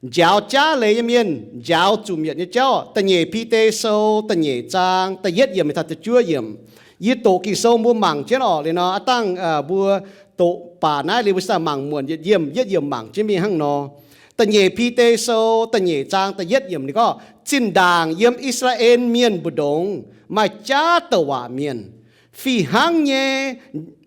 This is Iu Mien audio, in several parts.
Njaaux jaav leiz nyei mienh njaaux zuqc mietc nyei jauv. Da'nyeic Bide Sou da'nyeic zaang da'yietv yiemc taux da'juov yiemc. Yie doqc Ging-Sou mbuo mangc jienv orqc. Liuz nor aav dangh mbuo doqc baac naaiv liuz mbuo saac mangc muonc yietc yiemc yietc yiemc mangc jienv mingh hnangv nor. Da'nyeic Bide Sou da'nyeic zaang da'yietv yiemc ninh gorngv, zinh ndaangc yiem I^saa^laa^en Mienh mbu'ndongx maaih jaav douc waac mienh. Fih hnangv nyei,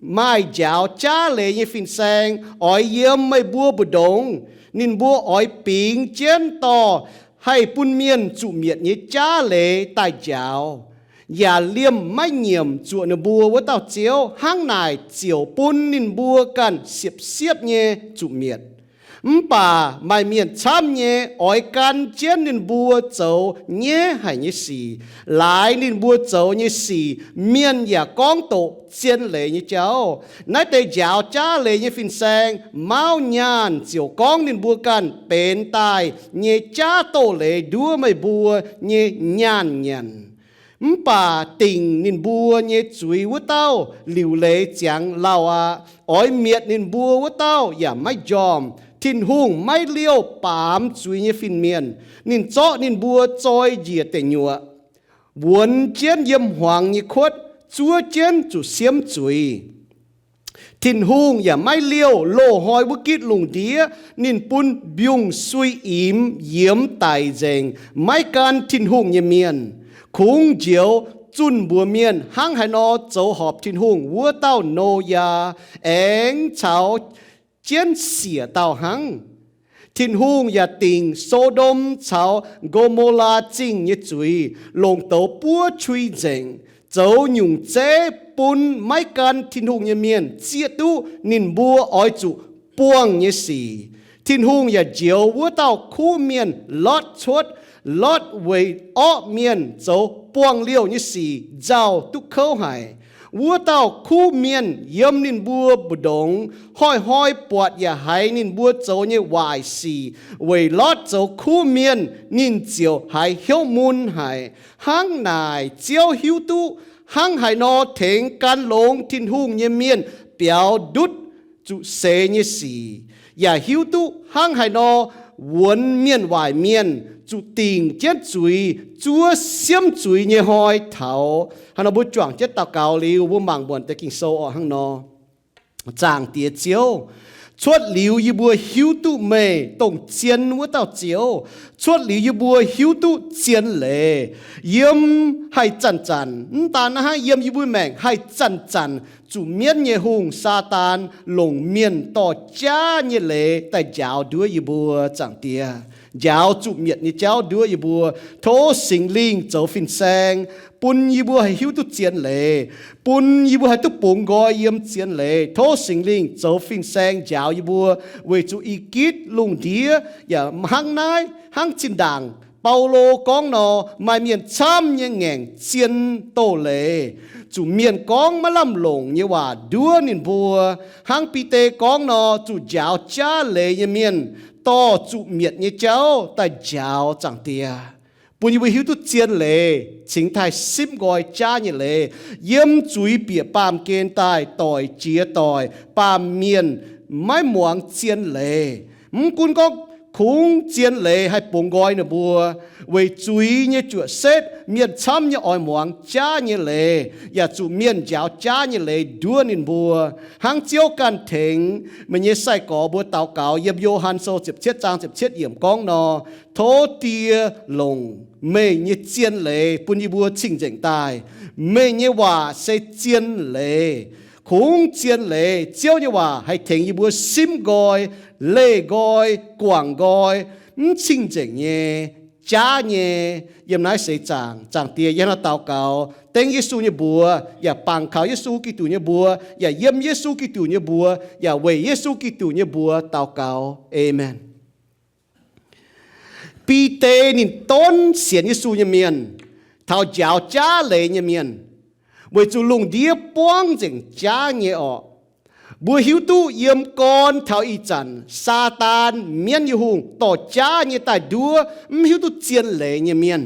maaih njaaux jaav leiz nyei fin-saeng oix yiem meih mbuo mbu'ndongx. Ninh mbuo oix bingx jienv dorh haih bun mienh zuqc mietc nyei jaav leiz daaih njaaux, yaac liemh maiv nyiemc zuoqc ninh mbuo wuov dauh Ziouv. Hnangv naaic ziouc bun ninh mbuo ganh siepv-siepv nyei zuqc mietc. Mv baac maaih mienh camv nyei oix gan jienv ninh mbuo zoux nyaiv haic nyei sic, laaix ninh mbuo zoux nyei sic mienh yaac gorngv doqc zien leiz nyei jauv. Naaiv deix njaaux jaav leiz nyei fin-saeng mauv nyaanh ziouc gorngv ninh mbuo ganh benx daaih nyei jaav doz-leiz nduov meih mbuo nyei nyaanh nyanc. Mv baac dingc ninh mbuo nyei zuiz wuov dauh liuc leiz ziangx lauh aqv. Oix mietc ninh mbuo wuov dauh yaac maiv njormh. Tin-Hungh maiv liouh baamz zuiz nyei fin-mienh. Ninh zorqv ninh mbuo zoi njiec deic nyuoqc, wuonx jienv yiem hmuangx nyei kuotv, zuov jienv zuqc siemv zuiz. Tin-Hungh yaac maiv liouh loz-hnoi wuov gitv lungh ndiev. Ninh bun mbiungc-suiv imx yiemx daic nzengc maiv gan Tin-Hungh nyei mienh. Kungx njoux zunh mbuox mienh hnangv haaix nor zoux horpc Tin-Hungh wuov dauh Noyaa, aengx caux jienv siec dauh hnangv. Tin-Hungh yaac dingc So^ndom caux Go^mo^laa Zingh nyei zuiz, longc douz buov qui nzengc, zoux nyungc zeiv bun maiv gan Tin-Hungh nyei mienh zieqv duqv ninh mbuo oix zuqc buangh nyei sic. Tin-Hungh yaac njoux wuov dauh kuv mienh Lotv cuotv. Lotv weic orqv mienh zoux buangh liouh nyei sic nzauh duqv kouv haic. Wuov dauh kuv mienh yiem ninh mbuo mbu'ndongx, hnoi-hnoi buatc yaac haiz ninh mbuo zoux nyei waaic sic. Weic Lotv zoux kuv mienh, ninh ziouc haiz hnyouv mun haic. Hnangv naaic, Ziouv hiuv duqv hnangv haaix nor tengx gan longx Tin-Hungh nyei mienh biaux ndutv zuqc seix nyei sic, yaac hiuv duqv hnangv haaix nor wuonx mienh waaic mienh zuqc dingc jienv zuiz, zuov siemv zuiz nyei hnoi taux. Hnangv nor mbuo juangc jienv daux gaux liuz, mbuo mangc muonc deix Ging-Sou orqc hnangv nor. Zaangc Diex Ziouv, cuotv liuz yie mbuo hiuv duqv meih dongh zien wuov dauh Ziouv. Cuotv liuz yie mbuo hiuv duqv zien leiz. Yiem haih zanc-zanc, mv daan naaiv hnangv, yiem yie mbuo maengc haih zanc-zanc zuqc mienv nyei hungh, Saadaan, longc mienh dorh jaav nyei leiz daaih njaaux nduov yie mbuo, Zaangc Diex. Njaaux zuqc mietc nyei jauv nduov yie mbuo. Tov Singx Lingh zoux fin-saeng, bun yie mbuo haih hiuv duqv zien leiz, bun yie mbuo haih duqv bungx nqoi yiem zien leiz. Tov Singx Lingh zoux fin-saeng njaaux yie mbuo, weic zuqc i gitv lungh ndiev yaac hnangv naaiv, hnangv zinh ndaangc Baulo gorngv nor, maaih mienh camv nyei ngaengc zien doz-leiz, zuqc mienh gorngv maiv lamh longc nyei waac nduov ninh mbuo. Hnangv Bide gorngv nor, zuqc njaaux jaav leiz nyei mienh dorh zuqc mietc nyei jauv daaih njaaux, Zaangc Diex. Bun yie mbuo hiuv duqv zien leiz, cingx taaih simv nqoi jaav nyei leiz, yiem zuiz bieqc baamh gen daaih doic jiex doic, baamh mienh maiv muangx zien leiz. Mv gunv gorngv kungx zien leiz haih bungx nqoi ninh mbuo, weic zuiz nyei juoqc setv mienh camv nyei oix muangx jaav nyei leiz, yaac zuqc mienh njaaux jaav nyei leiz nduov ninh mbuo. Hnangv Ziouv ganh tengx meih nyei sai-gorx mbuo daux gaux yiem Yo^han Sou ziepc cietv zaang ziepc cietv yiemc gorngv nor, Tov Die longc meih nyei zien leiz bun yie mbuo cing-nzengc daaih. Meih nyei waac se zien leiz. Kungx zien leiz, Ziouv nyei waac haih tengx yie mbuo simv nqoi, leih nqoi, guangc nqoi, mv cing-nzengc nyei, jaav nyei. Yiem naaiv seix zaangc, Zaangc Diex, yie hnangv nor daux gaux dengv Yesu nyei mbuox, yaac bangc kaux Yesu Giduc nyei mbuox, yaac yiem Yesu Giduc nyei mbuox, yaac weic Yesu Giduc nyei mbuox daux gaux. Aamen. Bide ninh donv sienx Yesu nyei mienh, taux njaaux jaav leiz nyei mienh, weic zuqc lungh ndiev buangv nzengc jaav nyei orqc. Mbuo hiuv duqv yiem gorn taux ih zanc Saadaan, mienv nyei hungh, dorh jaav nyei daaih nduov mv hiuv duqv zien leiz nyei mienh.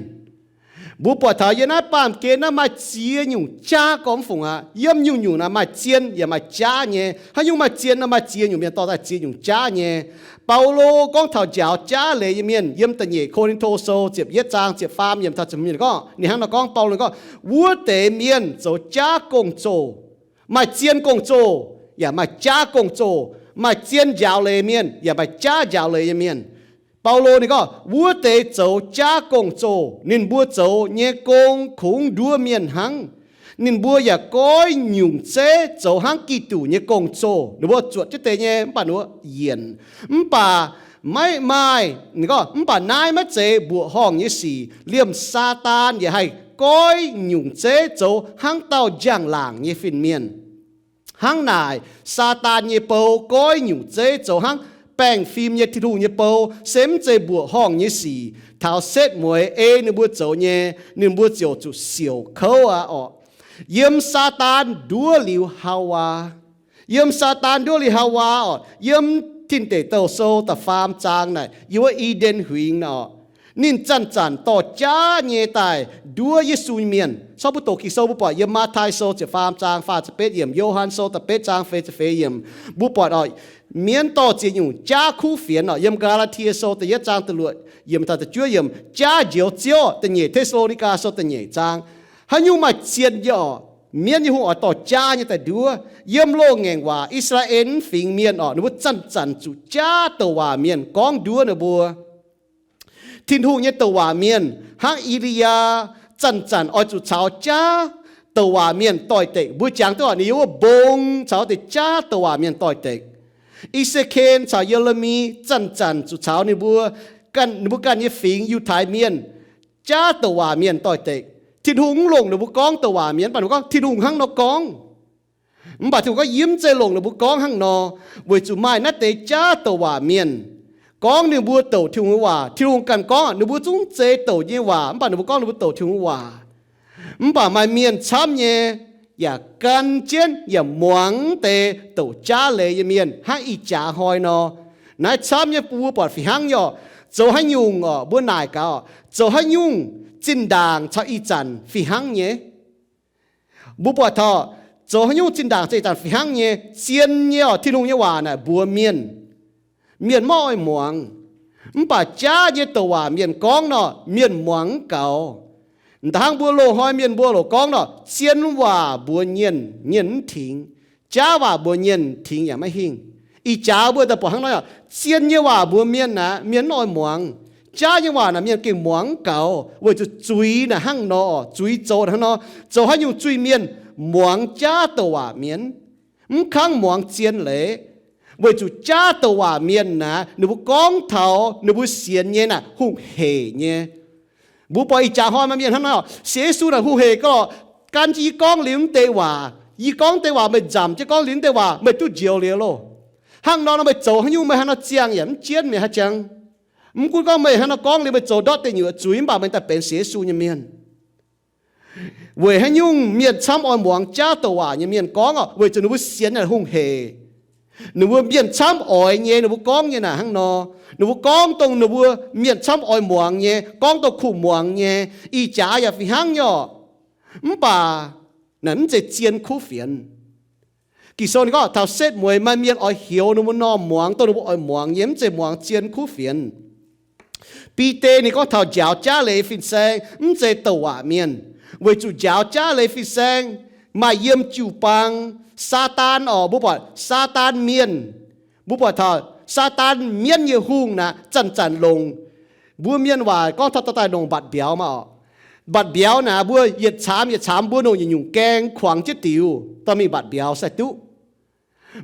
Mbuo buatc taux yiem naaiv baamh gen naaiv maaih ziex nyungc jaav gorngv fungc aqv. Yiem nyungc-nyungc naaic maaih zien yaac maaih jaav nyei. Haaix nyungc maaih zien nor, maaih ziex nyungc mienh dorh daaih ziex nyungc jaav nyei. Baulo gorngv taux njaaux jaav leiz nyei mienh yiem da'nyeic Ko^lin^to Sou ziepc yietv zaang ziepc faam yiemc taux ziepc hmz gorngv, ninh hnangv nor gorngv, Baulo gorngv, wuov deix mienh zoux jaav gong-zoh, maaih zien gong-zoh yaac maaih jaav gong-zoh, maaih zien njaaux leiz mienh yaac maaih jaav njaaux leiz nyei mienh. Baulo ninh gorngv, wuov deix zoux jaav gong-zoh, ninh mbuo zoux nyei gong kungx nduov mienh hnangv. Ninh mbuo yaac goiv nyungc zeiv zoux hnangv Giduc nyei gong-zoh. Ninh mbuo zuotc jienv deix nyei, mv baac ninh mbuo yienc. Mv baac maiv maaih, ninh gorngv, mv baac naaiv maiv zeiz mbuoqc horngh nyei sic. Liemh Saadaan yaac haih goiv nyungc zeiv zoux hnangv dauh njang-laangc nyei fin-mienh. Hnangv naaic, Saadaan nyei bou goiv nyungc zeiv zoux hnangv baengh fim nyei Tin-Hungh nyei bou, se mv zeiz mbuoqc horngh nyei sic taux setv mueiz ei ninh mbuo zoux nyei, ninh mbuo ziouc zuqc siouc kouv aqv orqc. Yiem Saadaan nduov liuz Haawaa, yiem Saadaan nduov liuz Haawaa orqc, yiem Tin Deic Douh Sou da'faam zaang naaic, yiem wuov I^nden Huingx naaic orqc, ninh zanc-zanc dorh jaav nyei daaih nduov Yesu nyei mienh. Corc mbuo doqc Ging-Sou mbuo buatc yiem Matv^tai Sou ziepc faam zaang faah ziepc betv yiemc, Yo^han Sou da'betv zaang feix ziepc feix yiemc, mbuo buatc orqc, mienv dorh ziex nyungc jaav kuv fienx orqc. Yiem Gaa^laa^tie Sou da'yietv zaang da'luoqc yiemc taux da'juov yiemc, jaav njoux Ziouv. Da'nyeic Te^saa^lo^ni^gaa Sou da'nyeic zaang. Haaix nyungc maaih zien nyei orqc, mienv nyei hungh oix dorh jaav nyei daaih nduov. Yiem loz-ngaengc waac I^saa^laa^en fingx mienh orqc, ninh mbuo zanc-zanc zuqc jaav douc waac mienh gorngv nduov ninh mbuo. Tin-Hungh nyei douc waac mienh hnangv E^li^yaa zanc-zanc oix zuqc caux jaav douc waac mienh doix-dekc. Mbuo jangx duqv orqc, ninh yiem wuov mbong caux deix jaav douc waac mienh doix-dekc. E^se^ken caux Ye^le^mi zanc-zanc zuqc caux ninh mbuo ganh, ninh mbuo ganh nyei fingx Yiutai Mienh jaav douc waac mienh doix-dekc. Tin-Hungh mv longc ninh mbuo gorngv douc waac mienh, mv baac ninh mbuo gorngv Tin-Hungh hnangv nor gorngv. Mv baac Tin-Hungh gorngv yie mv zeiz longc ninh mbuo gorngv hnangv nor, weic zuqc maaih naaiv deix jaav douc waac mienh gorngv ninh mbuo douc Tin-Hungh nyei waac. Tin-Hungh ganh gorngv ninh mbuo zungv zeiz douc nyei waac, mv baac ninh mbuo gorngv ninh mbuo douc Tin-Hungh waac. Mv baac maaih mienh camv nyei yaac gan jienv yaac muangx deix douc jaav leiz nyei mienh hnangv ih jaax hnoi nor. Naaiv camv nyei mbuo buatc fih hnangv nyei orqc. Zoux haaix nyungc orqc, mbuo naaic gaax orqc, zoux haaix nyungc zinh ndaangc caux ih zanc fih hnangv nyei. Mbuo buatc taux zoux haaix nyungc zinh ndaangc caux ih zanc fih hnangv nyei, zien nyei orqc, Tin-Hungh nyei waac naaic mbuox mienh, mienh maiv oix muangx. Mv baac jaav nyei douc waac mienh gorngv nor, mienh muangx mv gaux. Da'hnangv mbuo loz-hnoi mienh mbuo loc gorngv nor, zien waac mbuox mienh, mienh mv tingx. Jaav waac mbuox mienh tingx yaac maiv hingh. Ih jaax mbuo daaih buatc hnangv nor, zien nyei waac mbuox mienh aqv, mienh mv oix muangx. Jaav nyei waac naaic mienh gengh muangx mv gaux, weic zuqc zuiz naaic hnangv nor, zuiz zoux hnangv nor. Zoux haaix nyungc zuiz-mienh muangx jaav douc waac mienh, mv kangv muangx zien leiz. Weic zuqc jaav douc waac mienh naaic, ninh mbuo gorngv taux ninh mbuo sienx nyei naaic hungh heic nyei. Mbuo buatc ih jaax hnoi maaih mienh hnangv nor, sienx Yesu naaic hungh heic gauh lorqc, gan jienv yie gorngv liuz mv deix waac. Yie gorngv deix waac meih nzamc jienv gorngv liuz mv deix waac meih duqv njoux liuz loh. Hnangv nor nor meih zoux haaix nyungc meih hnangv nor ziangh yaac mv jienv meih haaix jangx. Mv gunv gorngv meih hnangv nor gorngv liuz meih zoux ndortv deix nyungc zuiz, mv baac meih daaih benx sienx Yesu nyei mienh. Weic haaix nyungc mienh camv oix muangx jaav douc waac nyei mienh gorngv orqc? Weic zuqc ninh mbuo sienx naaic hungh heic. Ninh mbuo mienh camv oix nyei, ninh mbuo gorngv nyei naaic hnangv nor. Ninh mbuo gorngv dongh ninh mbuo mienh camv oix muangx nyei, gorngv dongh kuh muangx nyei. Ih jaax yaac fih hnangv nyei orqc. Mv baac naaic mv zeiz zien kuv fienx. Ging-Sou ninh gorngv taux setv mueiz maaih mienh oix hioux ninh mbuo normh muangx dongh ninh mbuo oix muangx nyei, mv zeiz muangx zien kuv fienx. Bide ninh gorngv taux njaaux jaav leiz fin-saeng mv zeiz douc waac mienh, weic zuqc njaaux jaav leiz fin-saeng maaih yiem jiu-baang. Saadaan orqc, mbuo buatc Saadaan mienh, mbuo buatc taux Saadaan mienv nyei hungh naaic zanc-zanc longc, mbuo mienh waac gorngv taux dorh daaih longc mbatc mbiauz maah orqc. Mbatc mbiauz naaic mbuo yietc caamx yietc caamx mbuo longc yietc nyungc gaeng kuangx jienv diux dorh mingh mbatc mbiauz sai duqv.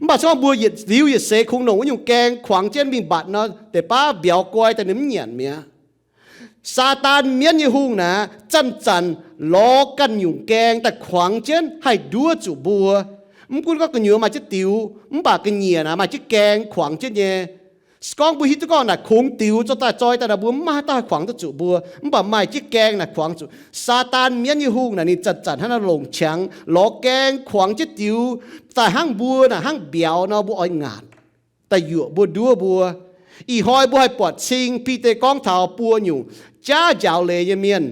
Mv baac se gorngv mbuo yietc liuz yietc seix kungx longc wuov nyungc gaeng kuangx jienv mingh mbatc nor, deix baav mbiauz guai daaih ninh mv nyanc mi'aqv. Saadaan mienv nyei hungh naaic zanc-zanc lorz ganh nyungc gaeng daaih kuangx jienv haih nduov zuqc mbuo. Mv gunv gorngv gu'nyuoz maaih jienv diux, mv baac ga'nyiec naaic maaih jienv gaeng kuangx jienv nyei. Se gorngv mbuo hiuv duqv gorngv naaic kungx diux zorqv daaih zoi daaih naaic mbuo mv maaih haaix dauh haih kuangx duqv zuqc mbuo, mv baac maaih jienv gaeng naaic kuangx zuqc. Saadaan mienv nyei hungh naaic ninh zanc-zanc hnangv naaiv longc qangx lorz gaeng kuangx jienv diux daaih hnangv mbuo naaic hnangv mbiauz nor mbuo oix ngaatc daaih yuoqc mbuo nduov mbuo. Ih hnoi mbuo haih buatc cing Bide gorngv taux buo nyungc jaav njaaux leiz nyei mienh.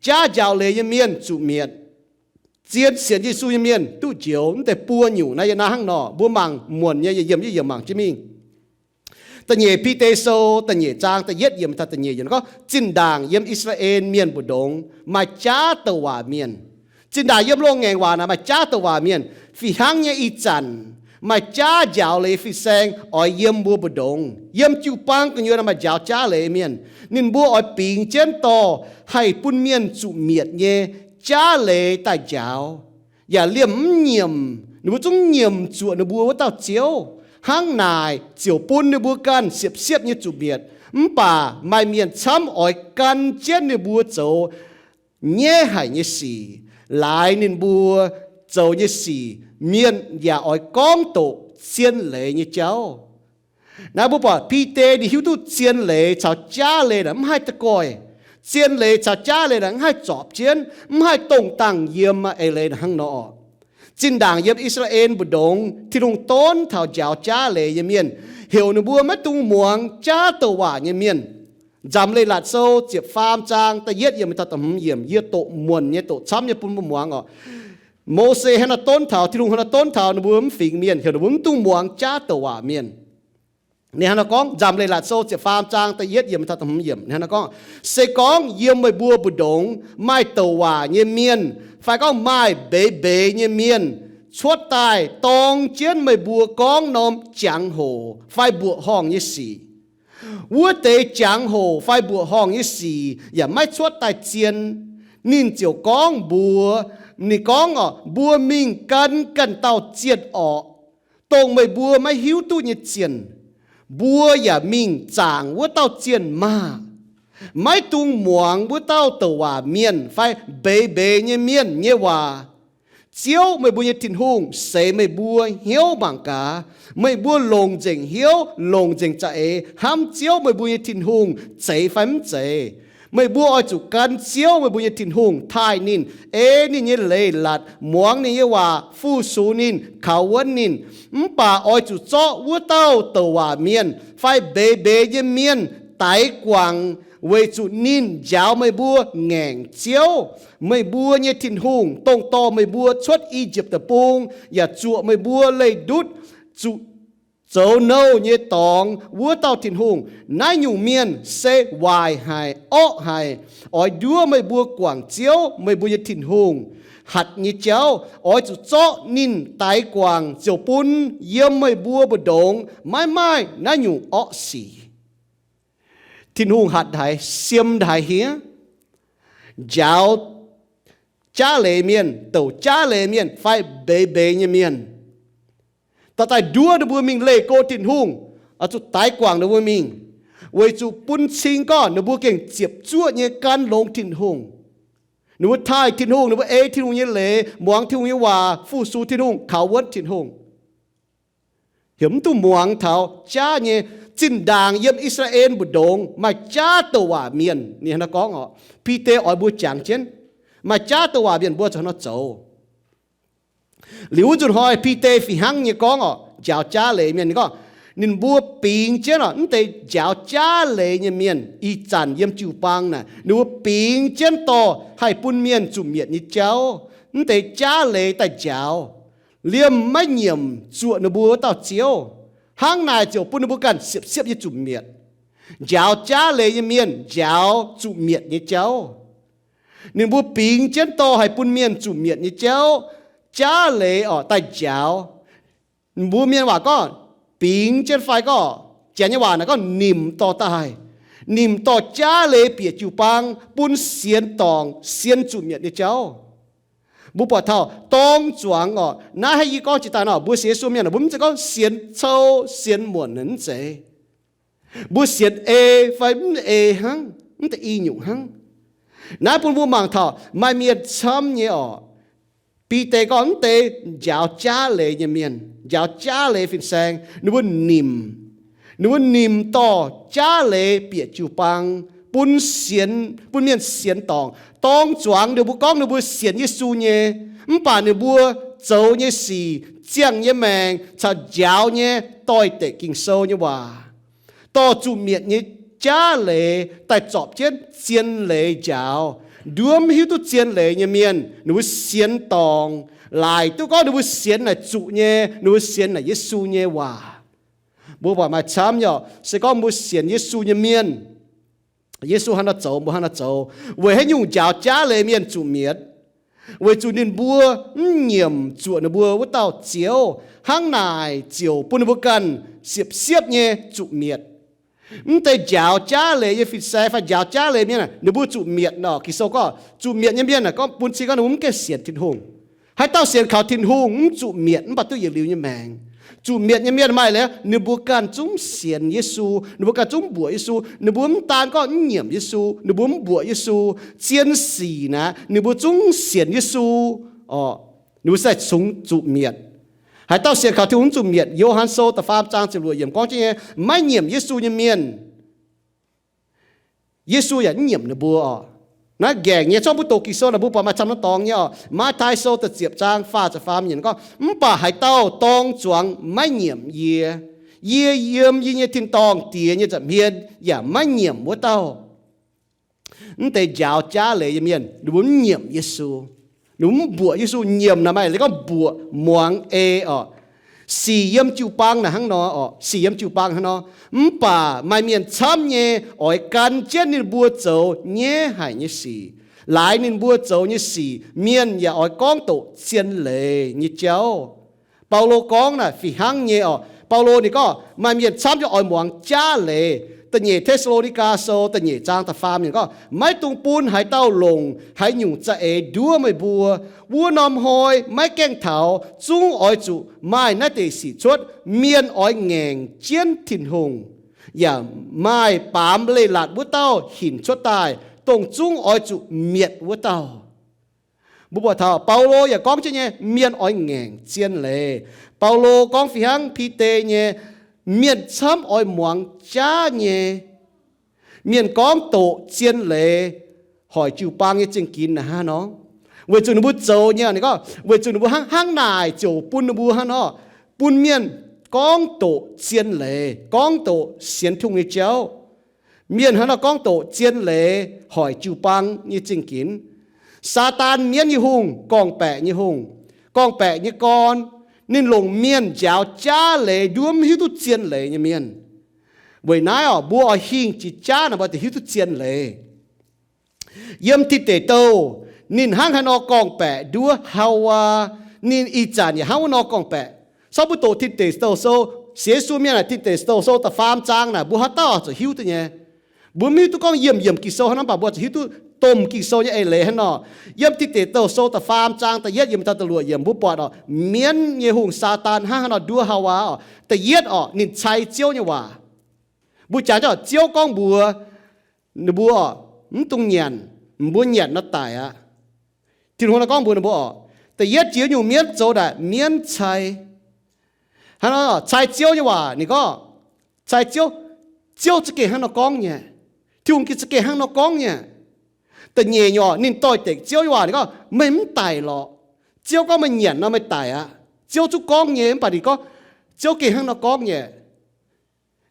Jaav njaaux leiz nyei mienh zuqc mietc. Zien sienx Yesu nyei mienh duqv njoux. Mv deix buo nyungc naaiv yiem naaiv hnangv nor, mbuo mangc muonc nyei, yietc yiemc yietc yiemc mangc jienv mingh. Da'nyeic Bide Sou da'nyeic zaang da'yietv yiemc taux da'nyeic yiemc gorngv, zinh ndaangc yiem I^saa^laa^en Mienh mbu'ndongx maaih jaav douc waac mienh. Zinh ndaangc yiem loz-ngaengc waac naaic maaih jaav douc waac mienh. Fih hnangv nyei ih zanc maaih jaav njaaux leiz fin-saeng oix yiem mbuo mbu'ndongx. Yiem jiu-baang gu'nyuoz maaih njaaux jaav leiz mienh. Ninh mbuo oix bingx jienv dorh haih bun mienh zuqc mietc nyei jaav leiz daaih njaaux, yaac liemh mv nyiemc. Ninh mbuo zungv nyiemc zuoqc ninh mbuo wuov dauh Ziouv. Hnangv naaic ziouc bun ninh mbuo ganh siepv-siepv nyei zuqc mietc. Mv baac maaih mienh camv oix gan jienv ninh mbuo zoux nyaiv haic nyei sic, laaix ninh mbuo zoux nyei sic mienh yaac oix gorngv doqc zien leiz nyei jauv. Naaiv mbuo buatc Bide ninh hiuv duqv zien leiz caux jaav leiz naaic mv haih da'goih. Zien leiz caux jaav leiz naaic mv haih zorpc jienv, mv haih dongh dangh yiem eix leiz naaic hnangv nor. Zinh ndaangc yiem I^saa^laa^en mbu'ndongx Tin-Hungh donv taux njaaux jaav leiz nyei mienh, heuc ninh mbuo maiv dungx muangx jaav douc waac nyei mienh. Nzamc Leiz-Latc Sou ziepc faam zaang da'yietv yiemc taux da'hmz yiemc, yie doqc muonc nyei, doqc camv nyei bun mbuo muangx oc. Mose hnangv naaiv donv taux, Tin-Hungh hnangv naaiv donv taux ninh mbuo mv fingx mienh, heuc ninh mbuo mv dungx muangx jaav douc waac mienh. Ninh hnangv naaiv gorngv, Nzamc Leiz-Latc Sou ziepc faam zaang da'yietv yiemc taux da'hmz yiemc, ninh hnangv naaiv gorngv, Se gorngv yiem meih mbuo mbu'ndongx maaih douc waac nyei mienh fai gorngv maaih mbeix mbeix nyei mienh cuotv daaih dorng jienv meih mbuo gorngv norm jangx-hoc fai mbuoqc horngh nyei sic, wuov deix jangx-hoc fai mbuoqc horngh nyei sic yaac maiv cuotv daaih zien. Ninh ziouc gorngv mbuox, ninh gorngv oc, mbuo mingh gan ganh dauh zienh orqc, dongh meih mbuo maiv hiuv duqv nyei zienh. Mbuo yaac mingh zaangc wuov dauh zienh maah! Maiv dungx muangx wuov dauh douc waac mienh fai mbeix mbeix nyei mienh nyei waac. Ziouv, meih mbuo nyei Tin-Hungh, seix meih mbuo hnyouv mangc gaax. Meih mbuo longc nzengc hnyouv, longc nzengc za'eix hnamv Ziouv, meih mbuo nyei Tin-Hungh, zeiz fai mv zeiz. Meih mbuo oix zuqc gan Ziouv, meih mbuo nyei Tin-Hungh, taaih ninh, ei ninh nyei leiz-latc, muangx ninh nyei waac, fu-sux ninh, kaux wuonv ninh. Mv baac oix zuqc zorqv wuov dauh douc waac mienh fai mbeix mbeix nyei mienh daix guangc, weic zuqc ninh njaaux meih mbuo ngaengc Ziouv, meih mbuo nyei Tin-Hungh, dongh dorh meih mbuo cuotv I^yipv Deic-Bung yaac zuoqc meih mbuo leih ndutv zuqc zoux nouh nyei dorngx wuov dauh Tin-Hungh. Naaiv nyungc mienh se waaic haic, orqv haic. Oix nduov meih mbuo guangc Ziouv, meih mbuo nyei Tin-Hungh, hatc nyei jauv. Oix zuqc zorqv ninh daix guangc, ziouc bun yiem meih mbuo mbu'ndongx maiv maaih naaiv nyungc orqv sic. Tin-Hungh hatc haic, siem haic hniev, njaaux jaav leiz mienh, douc jaav leiz mienh fai mbeix mbeix nyei mienh, dorh daaih nduov ninh mbuo mingh leih go Tin-Hungh, oix zuqc daix guangc ninh mbuo mingh, weic zuqc bun cing gorngv ninh mbuo gengh ziepc zuoqv nyei gan longx Tin-Hungh. Ninh mbuo taaih Tin-Hungh, ninh mbuo ei Tin-Hungh nyei leiz, muangx Tin-Hungh nyei waac, fu-sux Tin-Hungh, kaux wuonv Tin-Hungh. Heuc mv duqv muangx taux jaav nyei. Zinh ndaangc yiem I^saa^laa^en mbu'ndongx maaih jaav douc waac mienh. Ninh hnangv naaiv gorngv oc, Bide oix mbuo jangx jienv, maaih jaav douc waac mienh mbuo zuqc hnangv nor zoux. Liuz wuov nzunc hnoi Bide fih hnangv nyei gorngv oc, njaaux jaav leiz mienh, ninh gorngv, ninh mbuo bingx jienv oc, mv deix njaaux jaav leiz nyei mienh ih zanc yiem jiu-baang naaic, ninh mbuo bingx jienv dorh haih bun mienh zuqc mietc nyei jauv, mv deix jaav leiz daaih njaaux, liemh maiv nyiemc zuoqc ninh mbuo wuov dauh Ziouv. Hnangv naaic ziouc bun ninh mbuo ganh siepv-siepv nyei zuqc mietc. Njaaux jaav leiz nyei mienh njaaux zuqc mietc nyei jauv. Ninh mbuo bingx jienv dorh haih bun mienh zuqc mietc nyei jauv, jaav leiz oc, daaih njaaux. Mbuo mienh waac gorngv bingx jienv fai gorngv, Janx nyei waac naaic gorngv nimc dorh daaih. Nimc dorh jaav leiz bieqc jiu-baang bun sienx dorngc, sienx zuqc mietc nyei jauv. Mbuo buatc taux dorng zuangx oc, naaiv hnangv yie gorngv jiex daaih nor, mbuo sienx Yesu mienh, mbuo mv zeiz gorngv sienx cou, sienx muonc, mv zeiz. Mbuo sienx ei fai mv ei hnangv, mv deix i nyungc hnangv. Naaiv bun mbuo mangc taux maaih mienh camv nyei oc. Bide gorngv mv deix njaaux jaav leiz nyei mienh, njaaux jaav leiz fin-saeng, ninh mbuo nimc. Ninh mbuo nimc dorh jaav leiz bieqc jiu-baang, bun sienx, bun mienh sienx dorngc. Dorng zuangx ninh mbuo gorngv ninh mbuo sienx Yesu nyei, mv baac ninh mbuo zoux nyei sic, ziangh nyei maengc caux njaaux nyei doix-dekc Ging-Sou nyei waac, dorh zuqc mietc nyei jaav leiz daaih zorpc jienv zien leiz njaaux. Nduov mv hiuv duqv zien leiz nyei mienh, ninh mbuo sienx dorngc, laaic duqv gorngv ninh mbuo sienx naaic zuqc nyei, ninh mbuo sienx naaic Yesu nyei waac. Mbuo buatc maaih camv nyei, se gorngv mbuo sienx Yesu nyei mienh, Yesu hnangv nor zoux, mbuo hnangv nor zoux. Weic haaix nyungc njaaux jaav leiz mienh zuqc mietc? Weic zuqc ninh mbuo mv nyiemc zuoqc ninh mbuo wuov dauh Ziouv, hnangv naaic ziouc bun ninh mbuo ganh siepv-siepv nyei zuqc mietc. Mv deix njaaux jaav leiz nyei fin-saeng fai njaaux jaav leiz mienh, ninh mbuo zuqc mietc nor. Ging-Sou gorngv zuqc mietc nyei mienh gorngv bun cing gorngv ninh mbuo mv gaengh sienx Tin-Hungh. Haaix dauh sienx kaux Tin-Hungh mv zuqc mietc mv baac duqv yietc liuz nyei maengc. Zuqc mietc nyei mienh maaih leiz ninh mbuo ganh zungv mv sienx Yesu, ninh mbuo ganh zungv mv mbuoqc Yesu, ninh mbuo mv daan gorngv mv nyiemc Yesu, ninh mbuo mv mbuoqc Yesu, zien sic naaic ninh mbuo zungv mv sienx Yesu. Orqc, ninh mbuo se cungx zuqc mietc. Haaix dauh sienx kaux Tin-Hungh mv zuqc mietc. Yo^han Sou da'faam zaang ziepc luoqc yiemc gorngv jienv nyei, maiv nyiemc Yesu nyei mienh, Yesu yaac mv nyiemc ninh mbuo orqc. Naaiv nqaengc nyei, zorqv mbuo doqc Ging-Sou naaic mbuo buatc maaih camv norm dorngx nyei orqc. Matv^taai Sou da'ziepc zaang faah ziepc faam yiemc gorngv, mv baac haaix dauh dorng zuangx maiv nyiemc yie, yie yiem yie nyei tin-dorngh Diex nyei nza'hmien yaac maiv nyiemc wuov dauh. Mv deix njaaux jaav leiz nyei mienh, ninh mbuo mv nyiemc Yesu. Ninh mbuo mv mbuoqc Yesu. Nyiemc naaic maaih leiz gorngv mbuoqc, muangx, ei orqc. Sic yiem jiu-baang naaic hnangv nor orqc. Sic yiem jiu-baang hnangv nor. Mv baac maaih mienh camv nyei oix gan jienv ninh mbuo zoux nyaiv haic nyei sic, laaix ninh mbuo zoux nyei sic mienh yaac oix gorngv doqc zien leiz nyei jauv. Baulo gorngv naaic fih hnangv nyei orqc. Baulo ninh gorngv maaih mienh camv nyei oix muangx jaav leiz. Da'nyeic Te^saa^lo^ni^gaa Sou da'nyeic zaang da'faam yiemc gorngv, maiv dungx bun haaix dauh longc haaix nyungc za'eix nduov meih mbuo. Wuov norm hnoi maiv gaengh taux zungv oix zuqc maaih naaiv deix sic cuotv. Mienh oix ngaengc jienv Tin-Hungh, yaac maaih baamz leiz-latc wuov dauh hinc cuotv daaih, dongh zungv oix zuqc mietc wuov dauh. Mbuo buatc taux Baulo yaac gorngv jienv nyei, mienh oix ngaengc zien leiz. Baulo gorngv fih hnangv Bide nyei, mienh camv oix muangx jaav nyei. Mienh gorngv doqc zien leiz hoic jiu-baang nyei zingh ginx naaic hnangv nor. Weic zuqc ninh mbuo zoux nyei, ninh gorngv, weic zuqc ninh mbuo hnangv, hnangv naaic ziouc bun ninh mbuo hnangv nor, bun mienh gorngv doqc zien leiz, gorngv doqc sienx Tin-Hungh nyei jauv. Mienh hnangv nor gorngv doqc zien leiz hoic jiu-baang nyei zingh ginx. Saadaan, mienv nyei hungh, gorngv-baeqc nyei hungh, gorngv-baeqc nyei gorn, ninh longc mienh njaaux jaav leiz nduov mv hiuv duqv zien leiz nyei mienh. Weic naaiv orqc, mbuo oix hingh jiex jaav naaic mbuo deix hiuv duqv zien leiz. Yiem Tin Deic Douh, ninh hnangv haaix nor gorngv-baeqc nduov Haawaa, ninh ih zanc yaac hnangv wuov nor gorngv-baeqc. Caux mbuo doqc Tin Deic Douh Sou, sienx Yesu mienh naaic, Tin Deic Douh Sou da'faam zaang naaic, mbuo haaix dauh zuqc hiuv duqv nyei. Mbuo mv hiuv duqv gorngv yiemh yiemc Ging-Sou hnangv nor, mv baac mbuo zuqc hiuv duqv domh Ging-Sou nyei eix leiz hnangv nor. Yiem Tin Deic Douh Sou da'faam zaang da'yietv yiemc taux da'luoqc yiemc mbuo buatc orqc, mienv nyei hungh Saadaan hnangv haaix nor nduov Haawaa orqc. Da'yietv orqc, ninh cai Ziouv nyei waac. Mbuo jangx jienv orqc, Ziouv gorngv mbuox ninh mbuo orqc, mv dungx nyanc, mbuo nyanc nor daic aqv. Tin-Hungh nor gorngv mbuox ninh mbuo orqc, da'yietv jiex nyungc mienv zoux naaic mienv cai. Hnangv nor cai Ziouv nyei waac, ninh gorngv cai Ziouv, Ziouv za'gengh hnangv nor gorngv nyei. Tin-Hungh za'gengh hnangv nor gorngv nyei. Da'nyeic nyungc orqc, ninh doix-dekc Ziouv nyei waac, ninh gorngv, meih mv daic lorqc. Ziouv gorngv meih nyanc nor meih daic aqv. Ziouv zungv gorngv nyei, mv baac ninh gorngv, Ziouv gengh hnangv nor gorngv nyei.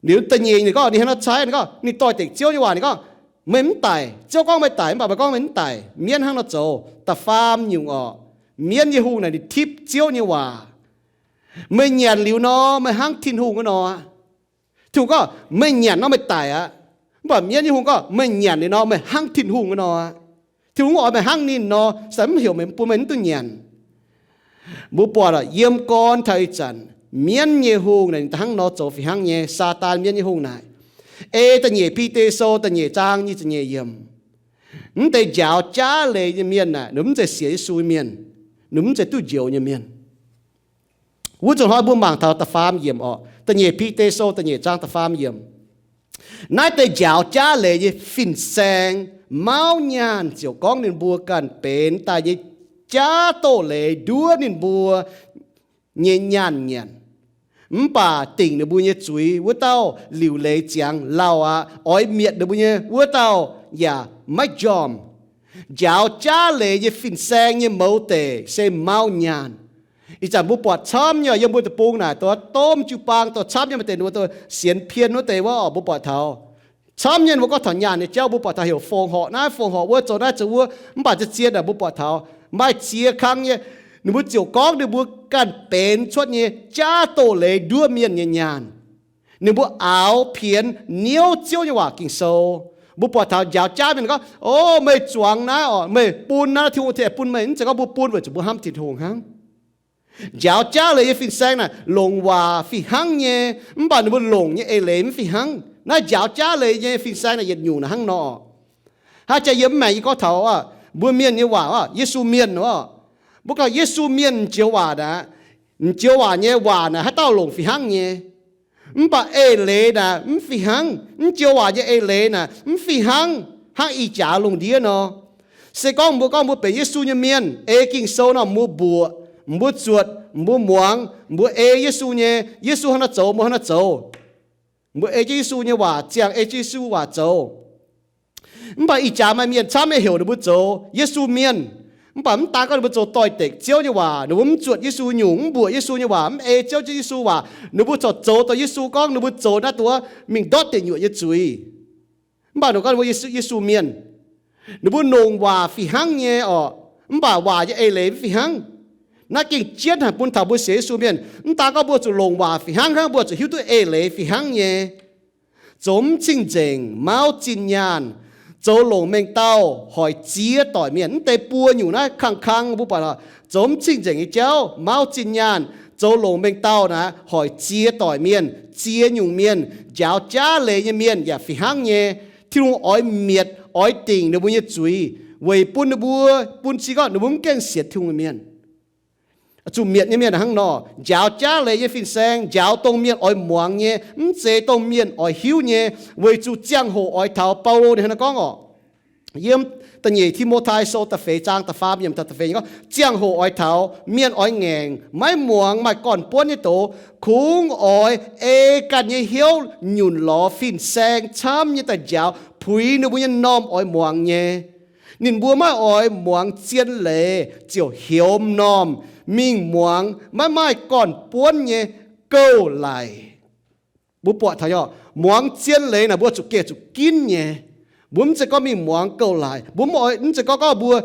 Liuz da'nyeic ninh gorngv, ninh hnangv nor cai, ninh gorngv, ninh doix-dekc Ziouv nyei waac, ninh gorngv, meih mv daic. Ziouv gorngv meih daic, mv baac meih gorngv meih mv daic. Mienv hnangv nor zoux. Da'faam nyungc orqc, mienv nyei hungh naaic ninh tipv Ziouv nyei waac. Meih nyanc liuz nor, meih hnangv Tin-Hungh wuov nor aqv. Tin-Hungh gorngv, meih nyanc nor meih daic aqv. Mv baac mienv nyei hungh gorngv, meih nyanc liuz nor, meih hnangv Tin-Hungh wuov nor aqv. Tin-Hungh oix meih hnangv ninh nor, se mv heuc meih, bun meih mv duqv nyanc. Mbuo buatc yiem gorn taux ih zanc, mienv nyei hungh naaic ninh hnangv nor zoux fih hnangv nyei. Saadaan, mienv nyei hungh naaic. Ei da'nyeic Bide Sou da'nyeic zaang nyic ziepc nyeic yiemc, mv deix njaaux jaav leiz nyei mienh naaic, ninh mv zeiz sienx Yesu nyei mienh, ninh mv zeiz duqv njoux nyei mienh. Wuov zuqc hnoi mbuo mangc taux da'faam yiemc orqc, da'nyeic Bide Sou da'nyeic zaang da'faam yiemc. Naaiv deix njaaux jaav leiz nyei fin-saeng mauv nyaanh ziouc gorngv ninh mbuo ganh benx daaih nyei jaav doz-leiz nduov ninh mbuo nyei nyaanh nyanc. Mv baac dingc ninh mbuo nyei zuiz wuov dauh liuc leiz ziangx lauh aqv. Oix mietc ninh mbuo nyei wuov dauh yaac maiv njormh. Njaaux jaav leiz nyei fin-saeng nyei mouz deic se mauv nyaanh. Ih zanc mbuo buatc camv nyei yiem mbuo deic-bung naaic, dongh domh jiu-baang dongh camv nyei maaih deix ninh mbuo dongh sienx pien wuov deix wuov orqc, mbuo buatc taux Camv nyei mbuo gorngv taux nyaanh nyei jauv, mbuo buatc taux heuc fongc horc naaiv, fongc horc wuov, zoux naaiv zoux wuov, mv baac ziex ziex naaic mbuo buatc taux maaih ziex kang nyei, ninh mbuo ziouc gorngv ninh mbuo ganh benx cuotv nyei jaav doz-leiz nduov mienh nyei nyaanh. Ninh mbuo aaux pienx niouv Ziouv nyei waac Ging-Sou. Mbuo buatc taux njaaux jaav mienh gorngv, O, meih zuangx naaiv oc, meih bun naaiv, Tin-Hungh tengx bun meih. Mv zeiz gorngv mbuo bun weic zuqc mbuo hnamv Tin-Hungh hnangv. Njaaux jaav leiz nyei fin-saeng naaic longc waac fih hnangv nyei, mv baac ninh mbuo longc nyei eix leiz mv fih hnangv. Naaiv njaaux jaav leiz nyei fin-saeng naaic yietc nyungc naaic hnangv nor. Haaix jaax yie mv maengc yie gorngv taux mbuo mienh nyei waac, Yesu mienh oc. Mbuo gorngv Yesu mienh m'njoux waac naaic, m'njoux waac nyei waac naaic haaix dauh longc fih hnangv nyei. Mv baac eix leiz naaic mv fih hnangv. M'njoux waac nyei eix leiz naaic mv fih hnangv hnangv ih jaax lungh ndiev nor. Se gorngv mbuo gorngv mbuo benx Yesu nyei mienh, ei Ging-Sou nor mbuo mbuoqc, mbuo zuotc, mbuo muangx, mbuo ei Yesu nyei, Yesu hnangv naaiv zoux mbuo hnangv naaiv zoux. Mbuo ei jienv Yesu nyei waac, ziangh ei jienv Yesu waac zoux. Mv baac ih jaax maaih mienh camv nyei heuc ninh mbuo zoux Yesu mienh. Mv baac mv daan gorngv ninh mbuo zoux doix-dekc Ziouv nyei waac, ninh mbuo mv zuotc Yesu nyungc, mv mbuoqc Yesu nyei waac, mv ei Ziouv jienv Yesu waac, ninh mbuo corc zoux dongh Yesu gorngv ninh mbuo zoux naaiv duqv mingh ndortv deic nyuoqc nyei zuiz. Mv baac ninh gorngv ninh mbuo Yesu, Yesu mienh. Ninh mbuo longc waac fih hnangv nyei oc, mv baac waac nyei eix leiz mv fih hnangv. Naaiv gengh jienv haic bun taux mbuo sienx Yesu mienh. Mv daan gorngv mbuo zuqc longc waac fih hnangv hnangv, mbuo zuqc hiuv duqv eix leiz fih hnangv nyei. Zoux mv cing nzengc, mauv zinh nyaanh, zoux longc mengh dauh hoic ziex doic mienh. Mv deix buo nyungc naaiv kangv kangv mbuo buatc oc. Zoux mv cing nzengc nyei jauv, mauv zinh nyaanh, zoux longc mengh dauh naaiv hoic ziex doic mienh, ziex nyungc mienh, njaaux jaav leiz nyei mienh yaac fih hnangv nyei. Tin-Hungh oix mietc, oix dingc ninh mbuo nyei zuiz weic bun ninh mbuo, bun cing gorngv ninh mbuo mv gaengh sienx Tin-Hungh nyei mienh. Zuqc mietc nyei mienh hnangv nor, njaaux jaav leiz nyei fin-saeng, njaaux dongh mienh oix muangx nyei, mv zeiz dongh mienh oix hiuv nyei, weic zuqc ziangh hoc oix taux Baulo ninh hnangv naaiv gorngv oc. Yiem da'nyeic Ti^mo^tai Sou da'feix zaang da'faam yiemc taux da'feix gorngv, ziangh hoc oix taux mienh oix ngaengc, maiv muangx maaih gorn-buonv nyei doz, kungx oix ei ganh nyei hnyouv nyunc lorz fin-saeng camv nyei daaih njaaux, puix ninh mbuo nyei m'normh oix muangx nyei. Ninh mbuo maiv oix muangx zien leiz ziouc heuc m'normh mingh muangx maiv maaih gorn-buonv nyei gouv-laic. Mbuo buatc taux oc, muangx zien leiz naaic mbuo zuqc gengh zuqc ginv nyei. Mbuo mv zeiz gorngv mingh muangx gouv-laic. Mbuo mv oix, mv zeiz gorngv gorngv mbuo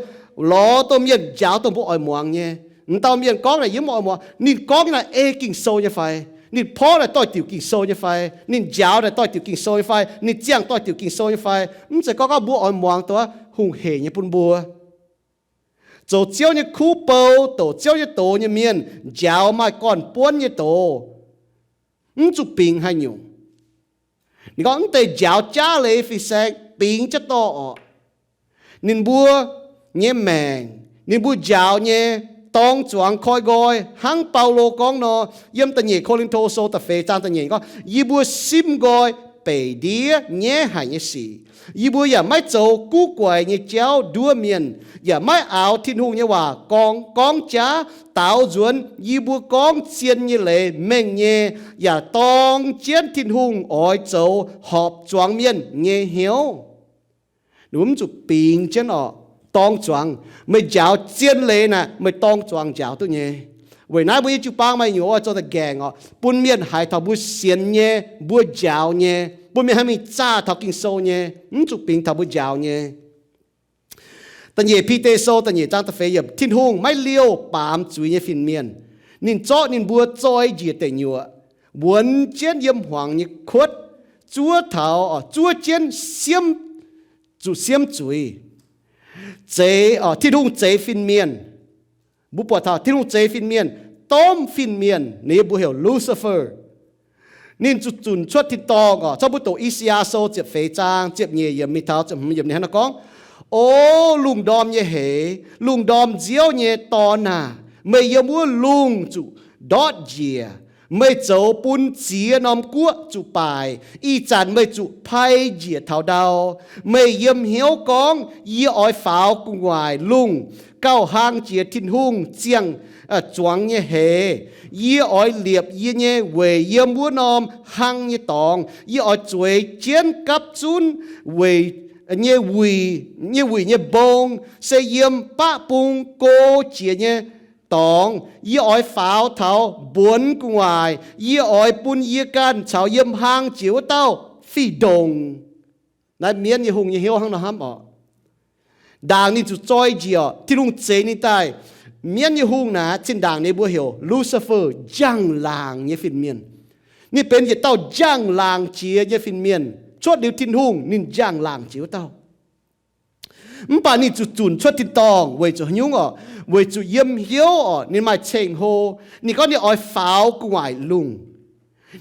lorz dongh mienh njaaux dongh mbuo oix muangx nyei. M'dauh mienh gorngv naaic yie mv oix muangx. Ninh gorngv nyei naaic ei Ging-Sou nyei fai? Ninh porv naaic doix-diuc Ging-Sou nyei fai? Ninh njaaux naaic doix-diuc Ging-Sou nyei fai? Ninh ziangh doix-diuc Ging-Sou nyei fai? Mv zeiz gorngv gorngv mbuo oix muangx dongh hungh heic nyei bun mbuo. Zoux Ziouv nyei kuv bou, douc Ziouv nyei doz nyei mienh njaaux maaih gorn-buonv nyei doz, mv zuqc bingx haaix nyungc. Ninh gorngv mv deix njaaux jaav leiz fin-saeng bingx jienv dorh orqc. Ninh mbuo nyei maengc, ninh mbuo njaaux nyei dorng zuangx koi nqoi, hnangv Baulo gorngv nor, yiem da'nyeic Ko^lin^to Sou da'feix zaang da'nyeic gorngv, yie mbuo simv nqoi beic ndiev nyaiv haic nyei sic. Yie mbuo yaac maiv zoux guv guaix nyei jauv nduov mienh, yaac maiv aaux Tin-Hungh nyei waac gorngv, gorngv jaav daaux nzuonx yie mbuo gorngv zien nyei leiz mengh nyei, yaac dorng jienv Tin-Hungh oix zoux horpc zuangx mienh nyei hnyouv. Ninh mbuo mv zuqc bingx jienv orqc, dorng zuangx. Meih njaaux zien leiz naaic, meih dorng zuangx njaaux duqv nyei. Weic naaiv mbuo nyei jiu-baang maaih nyungc oix zoux da'gaengh orqc, bun mienh haiz taux mbuo sienx nyei, mbuo njaaux nyei, bun mienh hnangv mingh zaah taux Ging-Sou nyei, mv zuqc bingx taux mbuo njaaux nyei. Da'nyeic Bide Sou da'nyeic zaang da'feix yiemc, Tin-Hungh maiv liouh baamz zuiz nyei fin-mienh. Ninh zorqv ninh mbuo zoi njiec deic nyuoqc, wuonx jienv yiem hmuangx nyei kuotv, zuov taux, zuov jienv siemv, zuqc siemv zuiz. Zeix, Tin-Hungh zeix fin-mienh. Mbuo buatc taux Tin-Hungh zeix fin-mienh, domv fin-mienh, ninh mbuo heuc Lucifer. Ninh zuqc zunc cuotv tin-dorngh orqc. Cov mbuo doqc I^saa^yaa Sou ziepc feix zaang ziepc nyeic yiemc mingh taux ziepc hmz yiemc ninh hnangv naaiv gorngv, O lungh ndorm nyei heix, lungh ndorm nziouv nyei dorn aah! Meih yiem wuov lungh zuqc ndortv njiec. Meih zoux bun ziex norm guoqv zuqc baaic. Ih zanc meih zuqc pai njiec taux ndau. Meih yiem hnyouv gorngv, Yie oix faaux gu'nguaaic lungh, gauh hlang jiex Tin-Hungh ziangh zuangx nyei heix. Yie oix liepc yie nyei weic yiem wuov norm hlang nyei dorngx. Yie oix zueiz jienv gapv zunv weic nyei wuic, nyei wuic nyei mbong, se yiem baqv bung go jiex nyei dorngx. Yie oix faaux taux mbuonx gu'nguaaic. Yie oix bun yie ganh caux yiem hlang jiex wuov dauh fih ndongc. Naaiv mienv nyei hungh nyei hnyouv hnangv nor hnamv oc. Ndaangc ninh zuqc zoi njiec oc, Tin-Hungh zeix ninh daaih. Mienv nyei hungh naaic zinh ndaangc ninh mbuo heuc Lucifer, njang-laangc nyei fin-mienh. Ninh benx yietc dauh njang-laangc jiex nyei fin-mienh. Cuotv liuz Tin-Hungh, ninh njang-laangc jiex wuov dauh. Mv baac ninh zuqc zunc cuotv tin-dorngh weic zuqc hnyungv oc, weic zuqc yiem hnyouv oc, ninh maaih ceng-hlo. Ninh gorngv ninh oix faaux gu'nguaaic lungh.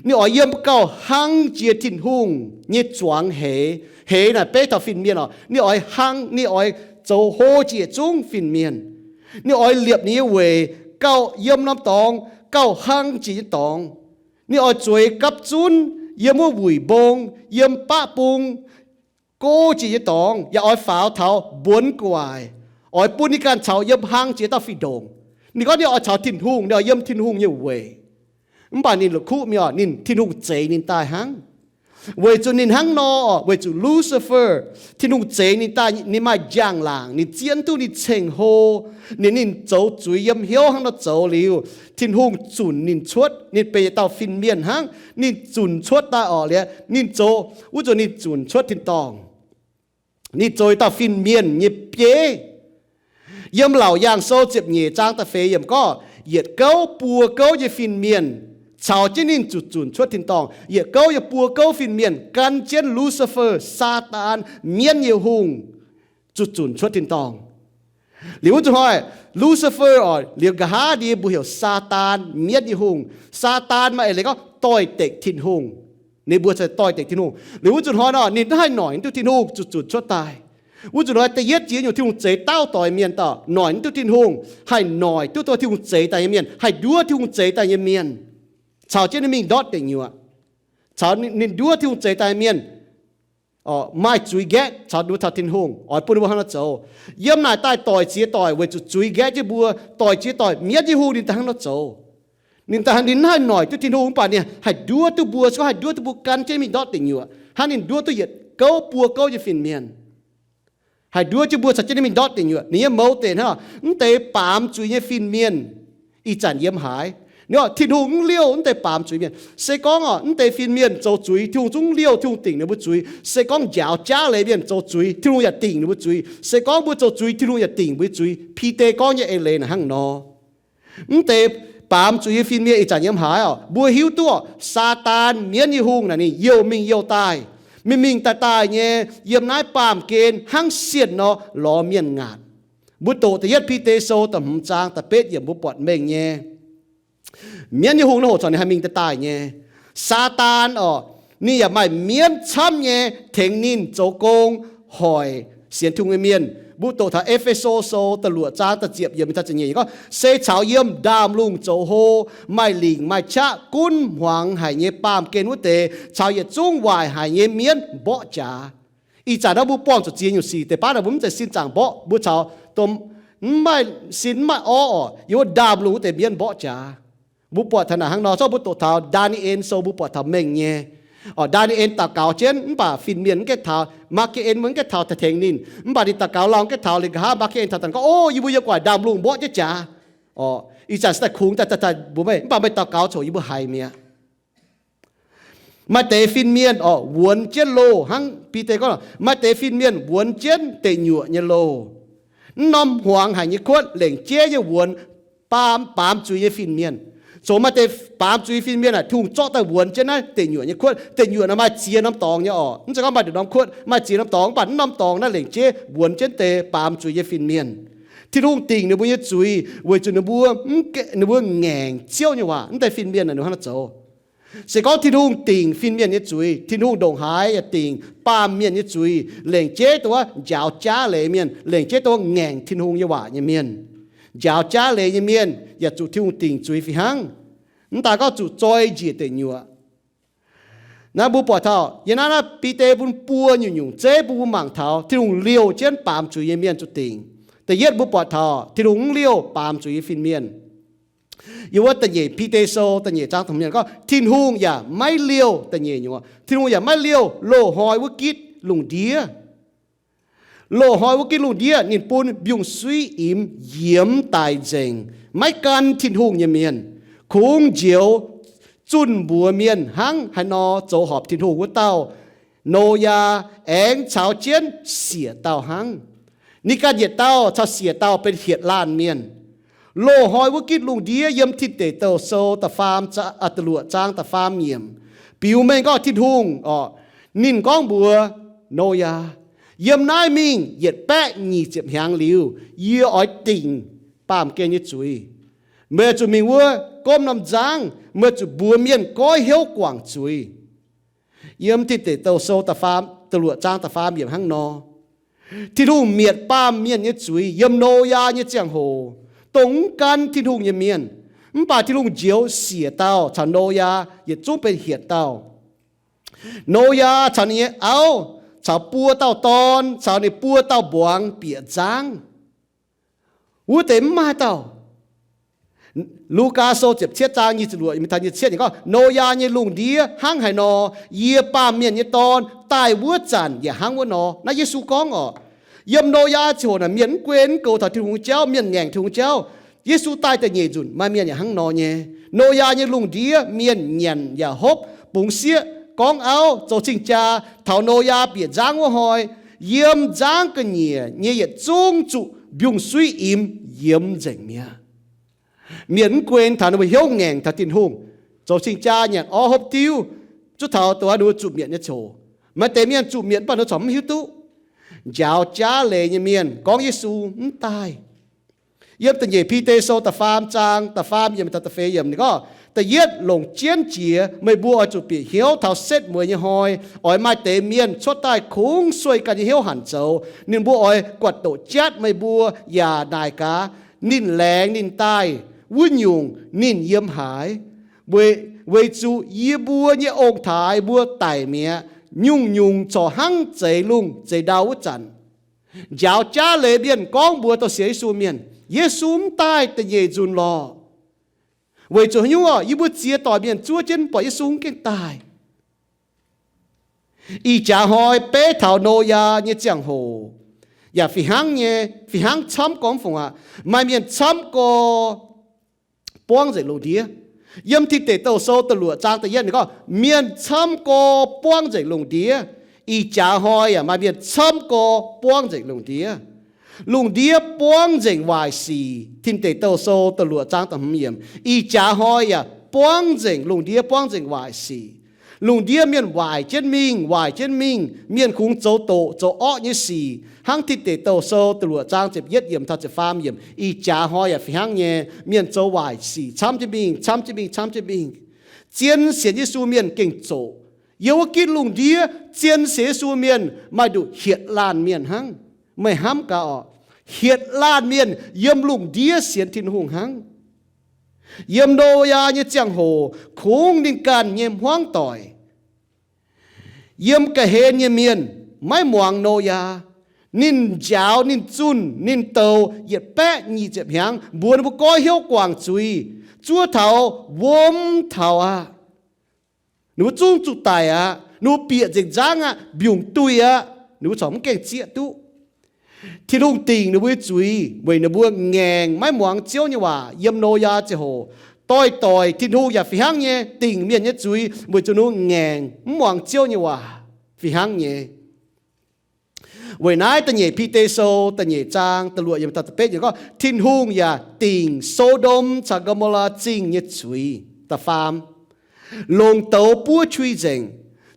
Ninh oix yiem gauh hnangv jiex Tin-Hungh nyei zuangx heix. Heix naaic beiv taux fin-mienh oc. Ninh oix hnangv, ninh oix zoux hlo jiex yietc zungv fin-mienh. Ninh oix liepc ninh nyei weic gauh yiem norm dorngx gauh hnangv jiex nyei dorngx. Ninh oix zueiz gapv zunv yiem wuov wuic mbong, yiem baqv bung, go jiex nyei dorngx, yaac oix faaux taux mbuonx gu'nguaaic, oix bun ninh ganh caux yiem hnangv jiex dauh fih ndongc. Ninh gorngv ninh oix caux Tin-Hungh, ninh oix yiem Tin-Hungh nyei weic. Mv baac ninh la'kuqv mingh oc, ninh, Tin-Hungh zeix ninh daaih hnangv. Weic zuqc ninh hnangv nor, weic zuqc Lucifer, Tin-Hungh zeix ninh daaih, ninh maaih njang-laangc, ninh zieqv duqv ninh ceng-hlo, ninh, ninh zoux zuiz yiem hnyouv hnangv nor zoux liuz, Tin-Hungh zunc ninh cuotv, ninh benx yietc dauh fin-mienh hnangv, ninh zunc cuotv daaih oc liuz, ninh zoux, wuov zanc ninh zunc cuotv tin-dorngh. Ninh zoux dauh fin-mienh nyei bieiv. Yiem Laauc Yaangh Sou ziepc nyeic zaang da'feix yiemc gorngv, yietc gouv buo gouv nyei fin-mienh caux jienv ninh zuqc zunc cuotv tin-dorngh. Yietc gouv nyei buo gouv fin-mienh gan jienv Lucifer, Saadaan, mienv nyei hungh, zuqc zunc cuotv tin-dorngh. Liuz wuov zanc hnoi, Lucifer oc, liuz nqa'haav ndie mbuo heuc Saadaan, mienv nyei hungh. Saadaan maaih eix leiz gorngv doix-dekc Tin-Hungh. Ninh mbuo se doix-dekc Tin-Hungh. Liuz wuov zanc hnoi nor, ninh mv haih noic duqv Tin-Hungh, zuqc zunc cuotv daaih. Wuov zanc hnoi da'yietv jiex nyungc Tin-Hungh zeix dauh doix mienh dauh noic duqv Tin-Hungh, haih noic duqv Tin-Hungh zeix daaih nyei mienh, haih nduov Tin-Hungh zeix daaih nyei mienh, caux jienv ninh mingh ndortv deic nyuoqc, caux ninh nduov Tin-Hungh zeix daaih nyei mienh maaih zuiz nqaeqv caux ninh mbuo caux Tin-Hungh, oix bun ninh mbuo hnangv nor zoux. Yiem naaic daaih doic ziex doic weic zuqc zuiz nqaeqv jienv mbuo, doic ziex doic mienv nyei hungh ninh daaih hnangv nor zoux. Ninh daaih ninh mv haih noic duqv Tin-Hungh, mv baac ninh haih nduov duqv mbuo, se gorngv haih nduov duqv mbuo gan jienv mingh ndortv deic nyuoqc, hnangv ninh nduov duqv yietc gouv buo gouv nyei fin-mienh. Haih nduov jienv mbuo caux jienv ninh mingh ndortv deic nyuoqc. Ninh nyei mouz deix hnangv, mv deix baamz zuiz nyei fin-mienh ih zanc yiem haaix? Ninh oc, Tin-Hungh mv liouh mv deix baamz zuiz mienh. Se gorngv oc, mv deix fin-mienh zoux zuiz, Tin-Hungh zungv liouh, Tin-Hungh dingc ninh mbuo zuiz. Se gorngv njaaux jaav leiz mienh zoux zuiz, Tin-Hungh yaac dingc ninh mbuo zuiz. Se gorngv mbuo zoux zuiz, Tin-Hungh yaac dingc mbuo zuiz. Bide gorngv nyei eix leiz naaic hnangv nor. Mv deix baamz zuiz nyei fin-mienh ih zanc yiem haaix oc? Mbuo hiuv duqv oc, Saadaan, mienv nyei hungh naaic ninh youh mingh youh daaih, mingh mingh daaih daaih nyei, yiem naaiv baamh gen hnangv sienh nor lorz mienh ngaatc. Mbuo doqc da'yietv Bide Sou da'hmz zaang da'betv yiemc mbuo buatc mengh nyei. Mienv nyei hungh naaiv hoc corc ninh haih mingh daaih daaih nyei. Saadaan oc, ninh yaac maaih mienv camv nyei tengx ninh zoux gong hoic sienx Tin-Hungh nyei mienh. Mbuo doqc taux E^fe^so Sou da'luoqc zaang da'ziepc yiemc mingh taux ziepc nyeic gorngv, se caux yiem ndaamv-lungh zoux hlo, maaih lingc maaih qaqv gunv hmuangx haic nyei baamh gen wuov deix, caux yietc zungv waaic haic nyei mienv mborqv jaax. Ih zanc naaiv mbuo buangh zuqc ziex nyungc sic deix baav naaic mbuo mv zeiz sin zaangc mborqv, mbuo caux dongh mv maaih sin mv maaih orv oc, yiem wuov ndaamv-lungh wuov deix mienv mborqv jaax. Mbuo buatc taux naaic hnangv nor, zorqv mbuo doqc taux Ndaa^ni^en Sou mbuo buatc taux mengh nyei. Oc, Ndaa^ni^en daux gaux jienv, mv baac fin-mienh mv gaengh taux, Maa^ke^en mbuo mv gaengh taux tengx ninh, mv baac ninh daux gaux lauh mv gaengh taux liuz nqa'haav Maa^ke^en taux daaih gorngv, O, yie mbuo yiem gu'nguaaic ndaamv-lungh mborqv jienv jaax. Oc, ih zanc se daaih kungx daaih daaih daaih mbuox meih, mv baac meih daux gaux coc yie mbuo haiz mi'aqv. Maaih deix fin-mienh oc, wuonx jienv loh, hnangv Bide gorngv, maaih deix fin-mienh wuonx jienv deic nyuoqc nyei loh. Mv norm hmuangx haic nyei kuotv lengc jeiv nyei wuonx baamz, baamz zuiz nyei fin-mienh. Zoux maaih deix baamz zuiz fin-mienh aah, Tin-Hungh zorqv daaih wuonx jienv naaiv deic nyuoqc nyei kuotv. Deic nyuoqc naaic maaih ziex norm dorngx nyei oc. Mv zeiz gorngv maaih nduqc norm kuotv, maaih ziex norm dorngx, mv baac mv norm dorngx naaiv lengc jeiv wuonx jienv deix baamz zuiz nyei fin-mienh. Tin-Hungh dingc ninh mbuo nyei zuiz weic zuqc ninh mbuo, ninh mbuo ngaengc Ziouv nyei waac. Mv deix fin-mienh naaic ninh mbuo hnangv nor zoux. Se gorngv Tin-Hungh dingc fin-mienh nyei zuiz, Tin-Hungh ndongc haaix yaac dingc baamh mienh nyei zuiz, lengc jeiv dongh wuov njaaux jaav leiz mienh, lengc jeiv dongh wuov ngaengc Tin-Hungh nyei waac nyei mienh. Njaaux jaav leiz nyei mienh yaac zuqc Tin-Hungh dingc zuiz fih hnangv. Mv daaih gorngv zuqc zoi njiec deic nyuoqc. Naaiv mbuo buatc taux yiem naaiv, naaiv Bide bun buo nyungc-nyungc zeiv bun mbuo mangc taux Tin-Hungh liouh jienv baamz zuiz nyei mienh zuqc dingc. Da'yietv mbuo buatc taux Tin-Hungh mv liouh baamz zuiz nyei fin-mienh. Yiem wuov da'nyeic Bide Sou da'nyeic zaang dongh mienh gorngv, Tin-Hungh yaac maiv liouh, da'nyeic nyungc, Tin-Hungh yaac maiv liouh loz-hnoi wuov gitv lungh ndiev. Loz-hnoi wuov gitv lungh ndiev ninh bun mbiungc-suiv imx yiemx daic nzengc, maiv gan Tin-Hungh nyei mienh. Kungx njoux zunh mbuox mienh hnangv haaix nor zoux horpc Tin-Hungh wuov dauh Noyaa aengx caux jienv siec dauh hnangv. Ninh ganh yietc dauh caux siec dauh benx hietc laanh mienh. Loz-hnoi wuov gitv lungh ndiev yiem Tin Deic Douh Sou da'faam, da'luoqc zaang da'faam yiemc biux mengh gorngv Tin-Hungh oc, ninh gorngv mbuox Noyaa, yiem naaiv mingh yietc baeqv nyic ziepc hnyangx liuz, yie oix dingc baamh gen nyei zuiz. Meih zuqc mingh wuov gomv norm nzangv, meih zuqc mbuox mienh goiv hnyouv guangc zuiz. Yiem Tin Deic Douh Sou da'luoqc zaang da'faam yiemc hnangv nor. Tin-Hungh mietc baamh mienh nyei zuiz yiem Noyaa nyei ziangh hoc, dongh mv gan Tin-Hungh nyei mienh. Mv baac Tin-Hungh njoux siec dauh caux Noyaa yietc zungv benx hietc dauh. Noyaa caux ninh nyei auv caux buo dauh dorn caux ninh buo dauh mbuangz bieqc nzangv. Wuov deix mv maaih dauh. Lugaa Sou ziepc cietv zaang nyic ziepc luoqc, Noyaa nyei lungh ndiev hnangv haaix nor, yie, baamh mienh nyei dorn, daaih wuov zanc yaac hnangv wuov nor. Naaiv Yesu gorngv oc. Yiem Noyaa ziangh hoc naaic mienh mv gunv mv goux taux Tin-Hungh nyei jauv, mienh ngaengc Tin-Hungh jauv. Yesu daaih da'nyeic nzunc maaih mienh yaac hnangv nor nyei. Noyaa nyei lungh ndiev mienh nyanc yaac hopv, bungx sieqv, gorngv auv, zoux cing-jaa. Taux Noyaa bieqc nzangv wuov hnoi, yiem nzangv ga'nyiec nyei yietc zungv zuqc mbiungc-suiv imx yiemx nzengc mi'aqv. Mienh mv gunv taux ninh mbuo hnyouv ngaengc taux Tin-Hungh, zoux cing-jaa, nyanc orv, hopv diuv, zuov taux dongh ninh mbuo zuqc mietc nyei ziouc. Maaih deix mienh zuqc mietc mv baac ninh corc mv hiuv duqv. Njaaux jaav leiz nyei mienh gorngv Yesu mv daaih. Yiem da'nyeic Bide Sou da'faam zaang da'faam yiemc taux da'feix yiemc ninh gorngv, da'yietv longc jienv jiex meih mbuo oix zuqc bieqc hnyouv taux setv mueiz nyei hnoi, oix maaih deix mienh cuotv daaih kungx sueih ganh nyei hnyouv hanc zoux. Ninh mbuo oix guatc doqc jatv meih mbuo yaac naaic gaax, ninh laengz ninh daaih wuov nyungc ninh yiem haaix. Weic zuqc yie mbuo nyei ong-taaix mbuo daic mi'aqv. Nyungc-nyungc corc hnangv zeix lungh zeix ndau wuov zanc. Njaaux jaav leiz mienh gorngv mbuox dongh sienx Yesu mienh, Yesu mv daaih da'nyeic nzunc lorqc. Weic zuqc haaix nyungc orqc? Yie mbuo ziex doic mienh zuov jienv buatc Yesu mv gengh daaih. Ih jaax hnoi beiv taux Noyaa nyei ziangh hoc yaac fih hnangv nyei, fih hnangv camv gorngv fungc aqv. Maaih mienh camv gorx buangv nzengc lungh ndiev. Yiem Tin Deic Douh Sou da'luoqc zaang da'yietv ninh gorngv, mienh camv gorx buangv nzengc lungh ndiev. Ih jaax hnoi yaac maaih mienh camv gorx buangv nzengc lungh ndiev. Lungh ndiev buangv nzengc waaic sic. Tin Deic Douh Sou da'luoqc zaang da'hmz yiemc, ih jaax hnoi yaac buangv nzengc lungh ndiev, buangv nzengc waaic sic. Lungh ndiev mienh waaic jienv mingh, waaic jienv mingh. Mienh kungx zoux doqc zoux orqv nyei sic, hnangv Tin Deic Douh Sou da'luoqc zaang ziepc yietv yiemc taux ziepc faam yiemc. Ih jaax hnoi yaac fih hnangv nyei, mienh zoux waaic sic camv jienv mingh, camv jienv mingh, camv jienv mingh. Zien sienx Yesu mienh gengh zoqc. Yiem wuov gitv lungh ndiev, zien sienx Yesu mienh maaih nduqc hietc laanh mienh hnangv. Meih hnamv gaax orqc, hietc laanh mienh yiem lungh ndiev sienx Tin-Hungh hnangv. Yiem Noyaa nyei ziangh hoc kungx ninh ganh nyei hmuangv doic. Yiem ga'hlen nyei mienh maiv muangx Noyaa. Ninh njaaux, ninh zunh, ninh douz yietc baeqv nyic ziepc hnyangx, mbuox ninh mbuo goiv hnyouv guangc zuiz, zuov taux wuom taux aqv. Ninh mbuo zungv zuqc daic aqv. Ninh mbuo bieqc nzengc nzangv aqv, mbiungc duih aqv. Ninh mbuo corc mv gaengh zieqv duqv. Tin-Hungh dingc ninh mbuo nyei zuiz weic ninh mbuo ngaengc maiv muangx Ziouv nyei waac. Yiem Noyaa ziangh hoc, doix-doix Tin-Hungh yaac fih hnangv nyei dingc mienh nyei zuiz weic zuqc ninh mbuo ngaengc mv muangx Ziouv nyei waac fih hnangv nyei. Weic naaiv da'nyeic Bide Sou da'nyeic zaang da'luoqc yiemc taux da'betv yiemc gorngv, Tin-Hungh yaac dingc So^ndom caux Go^mo^laa Zingh nyei zuiz. Da'faam, longc douz buov qui nzengc,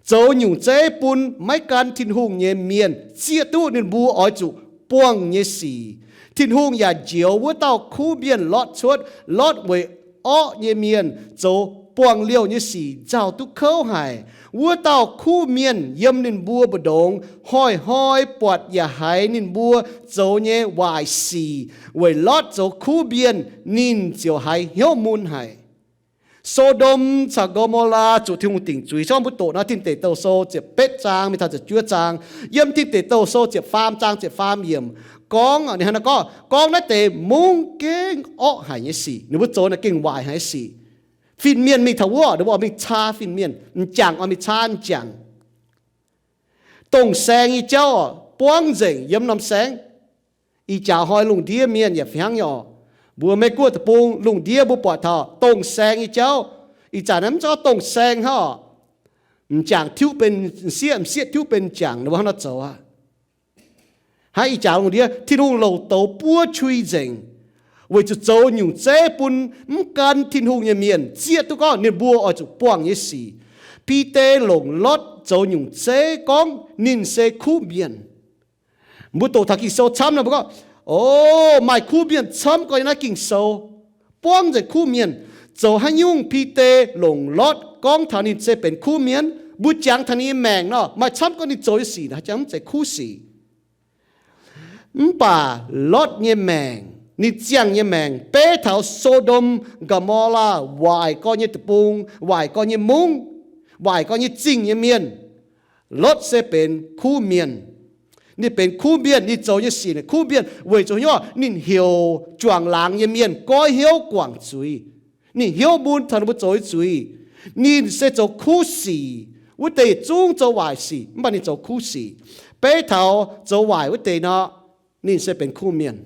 zoux nyungc zeiv bun maiv gan Tin-Hungh nyei mienh zieqv duqv ninh mbuo oix zuqc buangh nyei sic. Tin-Hungh yaac njoux wuov dauh kuv mienh Lotv cuotv. Lotv weic orqv nyei mienh zoux buangh liouh nyei sic nzauh duqv kouv haic. Wuov dauh kuv mienh yiem ninh mbuo mbu'ndongx hnoi-hnoi buatc yaac haiz ninh mbuo zoux nyei waaic sic. Weic Lotv zoux kuv mienh, ninh ziouc haiz hnyouv mun haic. So^ndom caux Go^mo^laa zuqc Tin-Hungh dingc zuiz. Gorngv mbuo doqc nor, Tin Deic Douh Sou ziepc betv zaang mingh taux ziepc juov zaang. Yiem Tin Deic Douh Sou ziepc faam zaang ziepc faam yiemc gorngv, ninh hnangv naaiv gorngv, gorngv naaiv deix mungv gengh orqv haic nyei sic. Ninh mbuo zoux naaiv gengh waaic haic nyei sic. Fin-mienh mingh taux wuov, ninh mbuo oix mingh caa fin-mienh. M'jangc oix mingh caa m'jangc. Dongh saeng nyei jauv buangv nzengc yiem norm saengv. Ih jaax hnoi lungh ndiev mienh yaac fih hnangv nyei orqc. Mbuo Meiv Guoqv deic-bung lungh ndiev mbuo buatc taux dongh saeng nyei jauv. Ih zanc naaiv mv zeiz gorngv dongh saeng hnangv orqc. m'jangc tiuv benx m'sieqv, m'sieqv tiuv benx m'jangc, ninh mbuo hnangv nor zoux aqv. Hnangv ih jaax lungh ndiev Tin-Hungh longc douz buov qui nzengc, weic zuqc zoux nyungc zeiv bun mv gan Tin-Hungh nyei mienh zieqv duqv gorngv ninh mbuo oix zuqc buangh nyei sic. Bide longc Lotv zoux nyungc zeiv gorngv ninh se kuv mienh. Mbuo doqc taux Ging-Sou camv nor mbuo gorngv, o, maaih kuv mienh camv gorx yiem naaiv Ging-Sou, buangv nzengc kuv mienh. Zoux haaix nyungc Bide longc Lotv gorngv taux ninh se benx kuv mienh? Mbuo jangx taux ninh nyei maengc nor, maaih camv gorx ninh zoux nyei sic naaic jangx mv zeiz kuv sic. Mv baac Lotv nyei maengc, ninh ziangh nyei maengc beiv taux So^ndom, Go^mo^laa waaic gorx nyei deic-bung, waaic gorx nyei mungv, waaic gorx nyei zingh nyei mienh, Lotv se benx kuv mienh. Ninh benx kuv mienh, ninh zoux nyei sic naaic kuv mienh weic zuqc hnyouv ninh heuc juangc laangz nyei mienh goiv hnyouv guangc zuiz. Ninh hnyouv mun taux ninh mbuo zoux nyei zuiz. Ninh se zoux kuv sic. Wuov deix zungv zoux waaic sic, mv baac ninh zoux kuv sic. Beiv taux zoux waaic wuov deix nor, ninh se benx kuv mienh.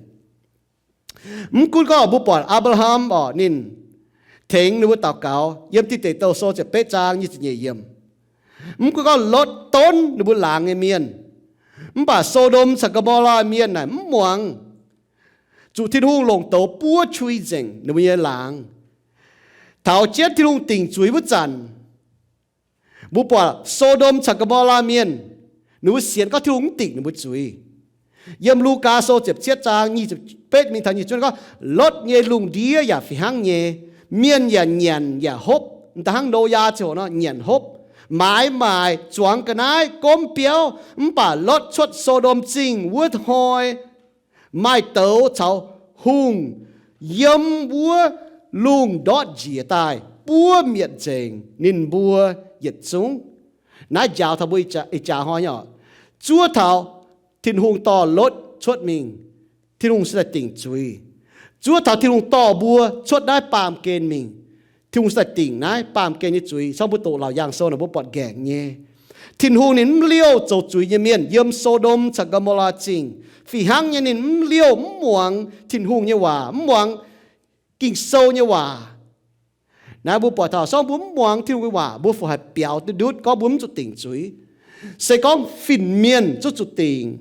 Mv gunv gorngv mbuo buatc Apc^laa^ham orqc, ninh tengx ninh mbuo daux gaux yiem Tin Deic Douh Sou ziepc betv zaang nyic ziepc nyeic yiemc. Mv gunv gorngv Lotv donv ninh mbuo laangz nyei mienh, mv baac So^ndom caux Go^mo^laa mienh naaic mv muangx. Zuqc Tin-Hungh longc douz buov qui nzengc ninh mbuo nyei laangz. Taux jienv Tin-Hungh dingc zuiz wuov zanc, mbuo buatc So^ndom caux Go^mo^laa mienh, ninh mbuo sienx gorngv Tin-Hungh mv dingc ninh mbuo zuiz. Yiem Lugaa Sou ziepc cietv zaang nyic ziepc betv mingh taux nyic ziepc juov gorngv, Lotv nyei lungh ndiev yaac fih hnangv nyei. Mienh yaac nyanc yaac hopv, m'daaih hnangv Noyaa ziangh hoc nor nyanc hopv, maaiz maaic, zuangx ga'naaiv, gomv biauv. Mv baac Lotv cuotv So^ndom Zingh wuov hnoi, maaih douz caux hungh yiem wuov lungh ndortv njiec daaih buov mietc nzengc ninh mbuo yietc zungv. Naaiv njaaux taux mbuo ih jaax hnoi nyei oc. Zuov taux Tin-Hungh dorh Lotv cuotv mingh, Tin-Hungh se daaih dingc zuiz. Zuov taux Tin-Hungh dorh mbuo cuotv naaiv baamh gen mingh, Tin-Hungh se daaih dingc naaiv baamh gen nyei zuiz. Cong mbuo doqc Laauc Yaangh Sou naaic mbuo buatc nqaengc nyei. Tin-Hungh ninh mv liouh zoux zuiz nyei mienh yiem So^ndom caux Go^mo^laa Zingh. Fih hnangv nyei ninh mv liouh, mv muangx Tin-Hungh nyei waac, mv muangx Ging-Sou nyei waac. Naaiv mbuo buatc taux sorng mbuo mv muangx Tin-Hungh nyei waac, mbuo fungc haih biaux duqv ndutv gorngv mbuo mv zuqc dingc zuiz. Se gorngv fin-mienh zuqc zuqc dingc,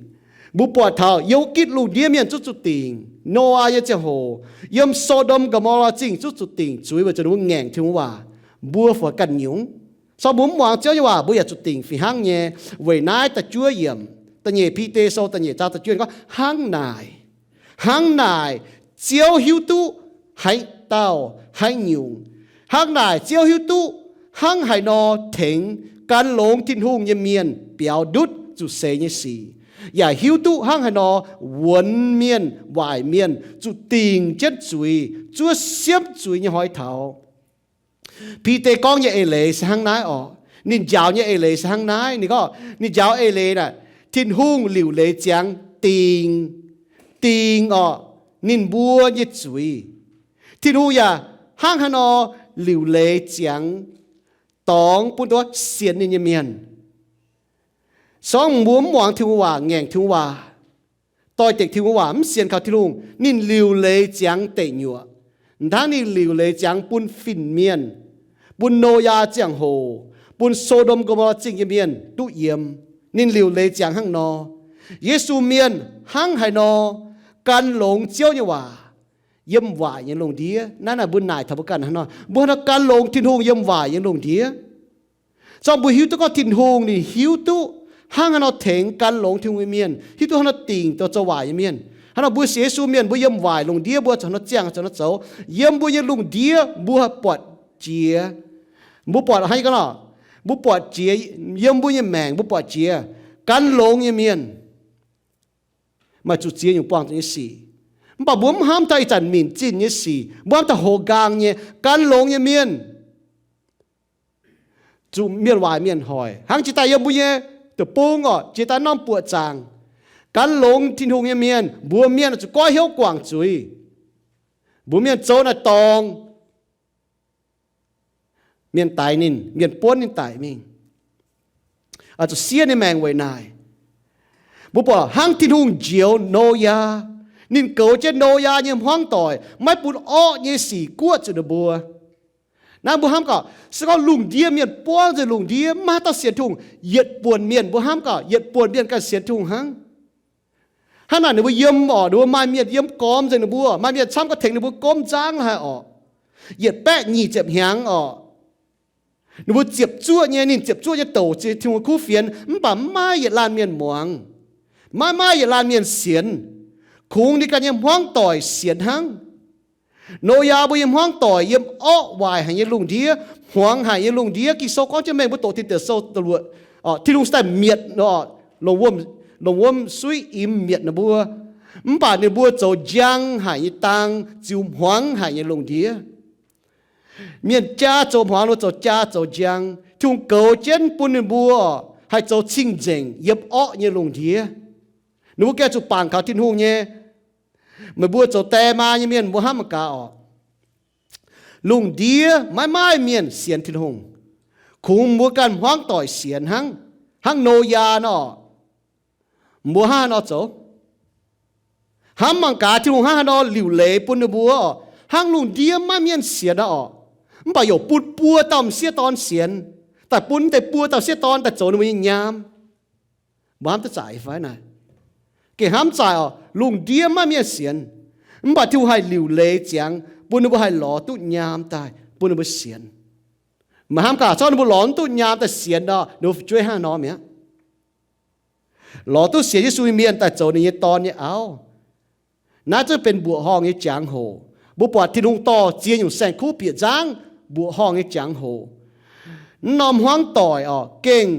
mbuo buatc taux yiem gitv lungh ndiev mienh zuqc zuqc dingc. Noyaa nyei ziangh hoc, yiem So^ndom Go^mo^laa Zingh zuqc zuqc dingc zuiz weic zuqc ninh mbuo ngaengc Tin-Hungh waac. Mbuo fungc ganh nyungc. Sorng mbuo mv muangx Ziouv nyei waac, mbuo yaac zuqc dingc fih hnangv nyei. Weic naaiv da'juov yiemc, da'nyeic Bide Sou da'nyeic zaang da'juov gorngv, hnangv naaic, hnangv naaic Ziouv hiuv duqv haaix dauh haaix nyungc. Hnangv naaic Ziouv hiuv duqv hnangv haaix nor tengx gan longx Tin-Hungh nyei mienh biaux ndutv zuqc seix nyei sic, yaac hiuv duqv hnangv haaix nor wuonx mienh waaic mienh zuqc dingc jienv zuiz, zuov siemv zuiz nyei hnoi taux. Bide gorngv nyei eix leiz se hnangv naaiv orqc. Ninh njaaux nyei eix leiz se hnangv naaiv. Ninh gorngv, ninh njaaux eix leiz naaic, Tin-Hungh liuc leiz ziangx dingc, dingc orqc, ninh mbuo nyei zuiz. Tin-Hungh yaac hnangv haaix nor liuc leiz ziangx dorngx bun duqv sienx ninh nyei mienh. Sorng mbuo mv muangx Tin-Hungh waac, ngaengc Tin-Hungh waac, doix-dekc Tin-Hungh waac, mv sienx kaux Tin-Hungh, ninh liuc leiz ziangx deic nyuoqc. Hnangv ninh liuc leiz ziangx bun fin-mienh, bun Noyaa ziangh hoc, bun So^ndom Go^mo^laa Zingh nyei mienh duqv yiem. Ninh liuc leiz ziangx hnangv nor. Yesu mienh hnangv haaix nor gan longx Ziouv nyei waac yiem waaic nyei lungh ndiev. Naaiv naaic mbuo naaic taux mbuo ganh hnangv nor, mbuo hnangv nor gan longx Tin-Hungh yiem waaic nyei lungh ndiev. Zorng mbuo hiuv duqv gorngv Tin-Hungh ninh hiuv duqv hnangv haaix nor tengx gan longx Tin-Hungh nyei mienh, hiuv duqv hnangv nor dingc zoux waaic nyei mienh. Hnangv nor mbuo sienx Yesu mienh, mbuo yiem waaic lungh ndiev, mbuo zuqc hnangv nor ziangh, zuqc hnangv nor zoux. Yiem mbuo nyei lungh ndiev mbuo buatc jiex, mbuo buatc hnangv gorngv nor, mbuo buatc jiex, yiem mbuo nyei maengc mbuo buatc jiex gan longx nyei mienh maaih zuqc ziex nyungc buangh zuqc nyei sic. Mv baac mbuo mv hnamv taux ih zanc minc zinh nyei sic, mbuo hnamv taux hoz nqaang nyei, gan longx nyei mienh zuqc mienh waaic mienh hoic. Hnangv jiex daaih yiem mbuo nyei deic-bung orqc, jiex daaih norm buoqc zaangc, gan longx Tin-Hungh nyei mienh, mbuox mienh zuqc goiv hnyouv guangc zuiz. Mbuox mienh zoux naaic dorngc, mienh daix ninh, mienh buonv ninh daic mingh, zuqc siev ninh maengc weic naaic. Mbuo buatc hnangv Tin-Hungh njoux Noyaa, ninh goux jienv Noyaa nyei hmuangv doic, maiv bun orqv nyei sic guoqv zuqc ninh mbuo. Naaiv mbuo hnamv gaax, se gorngv lungh ndiev mienh buangv nzengc lungh ndiev, maiv maaih dauh sienx Tin-Hungh, yietc buonc mienh, mbuo hnamv gaax, yietc buonc mienh ganh sienx Tin-Hungh hnangv. Hnangv naaic ninh mbuo yiem orqc, ninh mbuo maaih mienh yiem gormx nzengc ninh mbuo, maaih mienh camv ga'tengx ninh mbuo gomv nzangv haic orqc. Yietc baeqv nyic ziepc hnyangx orqc, ninh mbuo ziepc zuoqv nyei, ninh ziepc zuoqv nyei douc Tin-Hungh kuv fienx, mv baac maiv maaih yietc laanh mienh muangx, maiv maaih yietc laanh mienh sienx. Kungx ninh ganh nyei hmuangv doic sienx hnangv. Noyaa mbuo nyei hmuangv doic yiem orqv waaic haic nyei lungh ndiev, hmuangx haic nyei lungh ndiev. Ging-Sou gorngv jienv mengh mbuo doqc tin deic sou da'luoqc, Tin-Hungh daaih mietc, longc wuom, longc wuom suiv imx mietc ninh mbuo. Mv baac ninh mbuo zoux njang haic nyei dang ziux hmuangx haic nyei lungh ndiev. Mienh jaa zoux hmuangx, ninh mbuo zoux jaa zoux njang. Tin-Hungh goux jienv bun ninh mbuo haih zoux cing-nzengc yiem orqv nyei lungh ndiev. Ninh mbuo gengh zuqc bangc kaux Tin-Hungh nyei. Meih mbuo zoux die maa nyei mienh mbuo hnamv mangc gaax orqc, lungh ndiev maiv maaih mienh sienx Tin-Hungh. Kungx mbuo ganh hmuangv doic sienx hnangv, hnangv Noyaa nor, mbuo hnangv haaix nor zoux? Hnamv mangc gaax Tin-Hungh hnangv haaix nor liuc leiz bun ninh mbuo orqc. Hnangv lungh ndiev maiv maaih mienh sienx aqv orqc, mv baac youc bun buo dauh m'sieqv dorn sienx, daaih bun deix buo dauh m'sieqv dorn daaih zoux ninh mbuo nyei nyaam. Mbuo hnamv duqv zaqc fai naaic? Gengh hnamv zaqc orqc, lungh ndiev maiv maaih mienh sienx, mv baac Tin-Hungh haih liuc leiz ziangx bun ninh mbuo haih lorz duqv nyaam daaih bun ninh mbuo sienx. Meih hnamv gaax, zorqv ninh mbuo lorz mv duqv nyaam daaih sienx nor, ninh mbuo fu'jueiv hnangv nor mi'aqv. Lorz duqv sienx Yesu nyei mienh daaih zoux ninh nyei dorn nyei auv. Naaiv zungv benx mbuoqc horngh nyei jangx-hoc. Mbuo buatc Tin-Hungh dorh ziex nyungc saeng-kuv bieqc nzangv mbuoqc horngh nyei jangx-hoc. Mv norm hmuangv doic orqc, gengh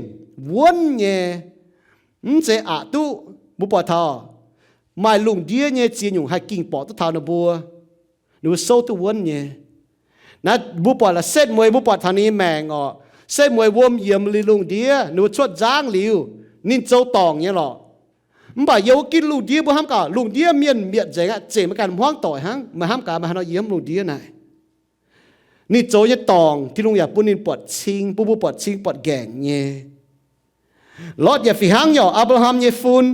wuonv nyei, mv zeiz aqc duqv. Mbuo buatc taux maaih lungh ndiev nyei ziex nyungc haih ging borqc duqv taux ninh mbuo, ninh mbuo souv duqv wuonv nyei. Naaiv mbuo buatc la'setv mueiz, mbuo buatc taux ninh nyei maengc orqc, setv mueiz wuom yiemx liuz lungh ndiev, ninh mbuo cuotv nzangv liuz, ninh zoux dorngc nyei lorqc. Mv baac yiem wuov ginv lungh ndiev mbuo hnamv gaax, lungh ndiev mienh mietc nzengc aqv, zengc maiv ganh hmuangv doic hnangv. Meih hnamv gaax, meih haaix nor yiem lungh ndiev naaic? Ninh zoux nyei dorngc, Tin-Hungh yaac bun ninh buatc cing, bun mbuo buatc cing buatc nqaengc nyei. Lotv yaac fih hnangv nyei orqc, Apc^laa^ham nyei fun.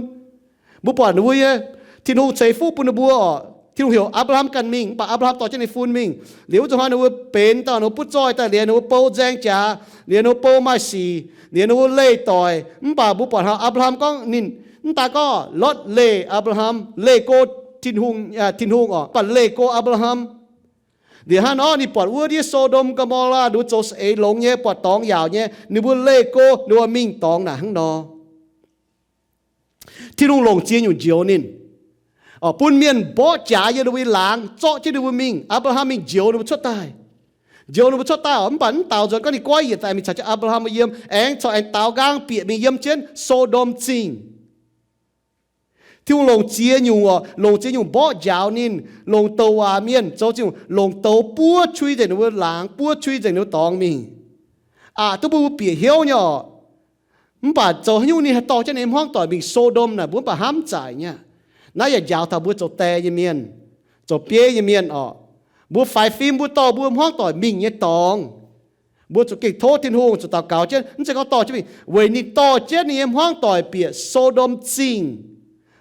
Mbuo buatc ninh mbuo nyei, Tin-Hungh ceix fuqv bun ninh mbuo orqc. Tin-Hungh heuc Apc^laa^ham ganh mingh, mv baac Apc^laa^ham dorh jienv ninh fun mingh. Liuz wuov zuqc hnoi ninh mbuo benx dauh, ninh mbuo butv zoih daaih, liuz ninh mbuo bou nzaeng jaax, liuz ninh mbuo bou maaih sic, liuz ninh mbuo leih doic. Mv baac mbuo buatc hnangv Apc^laa^ham gorngv ninh, mv daaih gorngv Lotv leih Apc^laa^ham, leih go Tin-Hungh, Tin-Hungh orqc, mv baac leih go Apc^laa^ham. Liuz hnangv nor ninh buatc wuov ndiev So^ndom, Go^mo^laa, ninh mbuo zoux saeng-eix longx nyei, buatc dorngx yaauc nyei, ninh mbuo leih go, ninh mbuo mingh dorngx naaic hnangv nor. Tin-Hungh longc ziex nyungc njoux ninh, bun mienh mborqv jaax yiem ninh mbuo nyei laangz, zorqv jienv ninh mbuo mingh. Apc^laa^ham mingh njoux ninh mbuo cuotv daaih. Njoux ninh mbuo cuotv daaih orqc, mv baac mv daux nzuonx gorngv ninh goiv yienc daaih mingh caux jienv Apc^laa^ham mbuo yiem, aengx corc aengx daaux nqaang bieqc mingh yiem jienv So^ndom Zingh. Tin-Hungh longc ziex nyungc orqc, longc ziex nyungc mborqv njaaux ninh, longc douc waac mienh zoux ziex nyungc, longc douz buov qui nzengc ninh mbuo laangz, buov qui nzengc ninh mbuo dorngx mingh. Aqc duqv mbuo bieqc hnyouv nyei orqc. Mv baac zoux haaix nyungc ninh haih dorh jienv ninh nyei hmuangv doic mingh So^ndom naaic, mbuo mv baac hnamv zaic nyei. Naaiv yaac njaaux taux mbuo zoux die nyei mienh, zoux bieiv nyei mienh orqc. Mbuo faix fim mbuo dorh mbuo hmuangv doic mingh nyei dorngx, mbuo zuqc gengh tov Tin-Hungh, zuqc daux gaux jienv, mv zeiz gorngv dorh jienv mingh, weic ninh dorh jienv ninh nyei hmuangv doic bieqc So^ndom Zingh.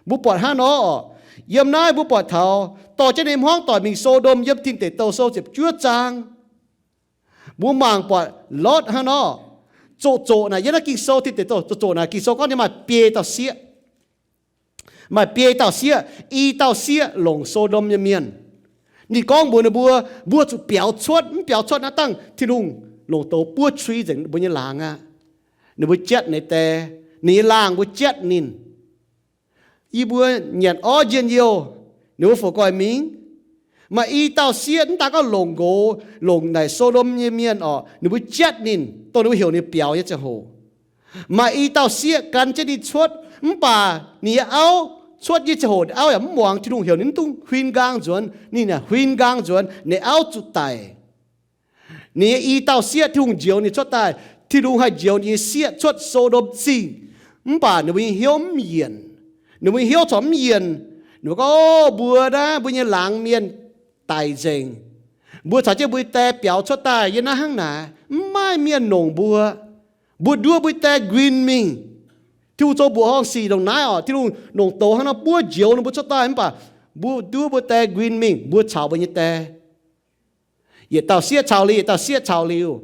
Mbuo buatc hnangv nor orqc. Yiem naaiv mbuo buatc taux dorh jienv ninh nyei hmuangv doic mingh So^ndom yiem Tin Deic Douh Sou ziepc juov zaang. Mbuo mangc buatc Lotv hnangv nor, zoqc zoqc naaic yiem naaiv Ging-Sou, Tin Deic Douh zoqc zoqc naaic Ging-Sou gorngv ninh maaih biei dauh sieqv. Maaih biei dauh sieqv, i dauh sieqv longc So^ndom nyei mienh. Ninh gorngv mbuox ninh mbuo, mbuo zuqc biaux cuotv, mv biaux cuotv naaiv dangh Tin-Hungh longc douz buov qui nzengc mbuo nyei laangz aqv. Ninh mbuo jatv ninh die, ninh nyei laangh mbuo jatv ninh. Yie mbuo nyanc orv njien-youh, ninh mbuo fungc goih mingh. Maaih i dauh sieqv mv daaih gorngv longc nqox, longc naaic So^ndom nyei mienh orqc, ninh mbuo jatv ninh, dongh ninh mbuo heuc ninh biaux nyei ziangh hoc. Maaih i dauh sieqv gan jienv ninh cuotv, mv baac ninh nyei auv cuotv nyei ziangh hoc, auv yaac mv muangx Tin-Hungh heuc ninh mv dungx huin nqaang nzuonx, ninh yaac huin nqaang nzuonx, ninh auv zuqc daic. Ninh nyei i dauh sieqv, Tin-Hungh njoux ninh cuotv daaih. Tin-Hungh haih njoux ninh nyei sieqv cuotv So^ndom Zingh, mv baac ninh mbuo nyei hnyouv mv yienc. Ninh mbuo nyei hnyouv corc mv yienc. Ninh mbuo gorngv, o, mbuo naaiv mbuo nyei laangz mienh daic nzengc. Mbuo caux jienv mbuo nyei die biaux cuotv daaih yiem naaiv hnangv naaic, mv maaih mienh nongc mbuo. Mbuo nduov mbuo nyei die nquin mingh. Tin-Hungh zoux mbuoqc horngh sic ndongc naaiv orqc, Tin-Hungh longc douz hnangv nor buov njoux ninh mbuo cuotv daaih, mv baac mbuo nduov mbuo die nquin mingh, mbuo caux mbuo nyei die. Yietc dauh sieqv caux liuz yietc dauh sieqv caux liuz,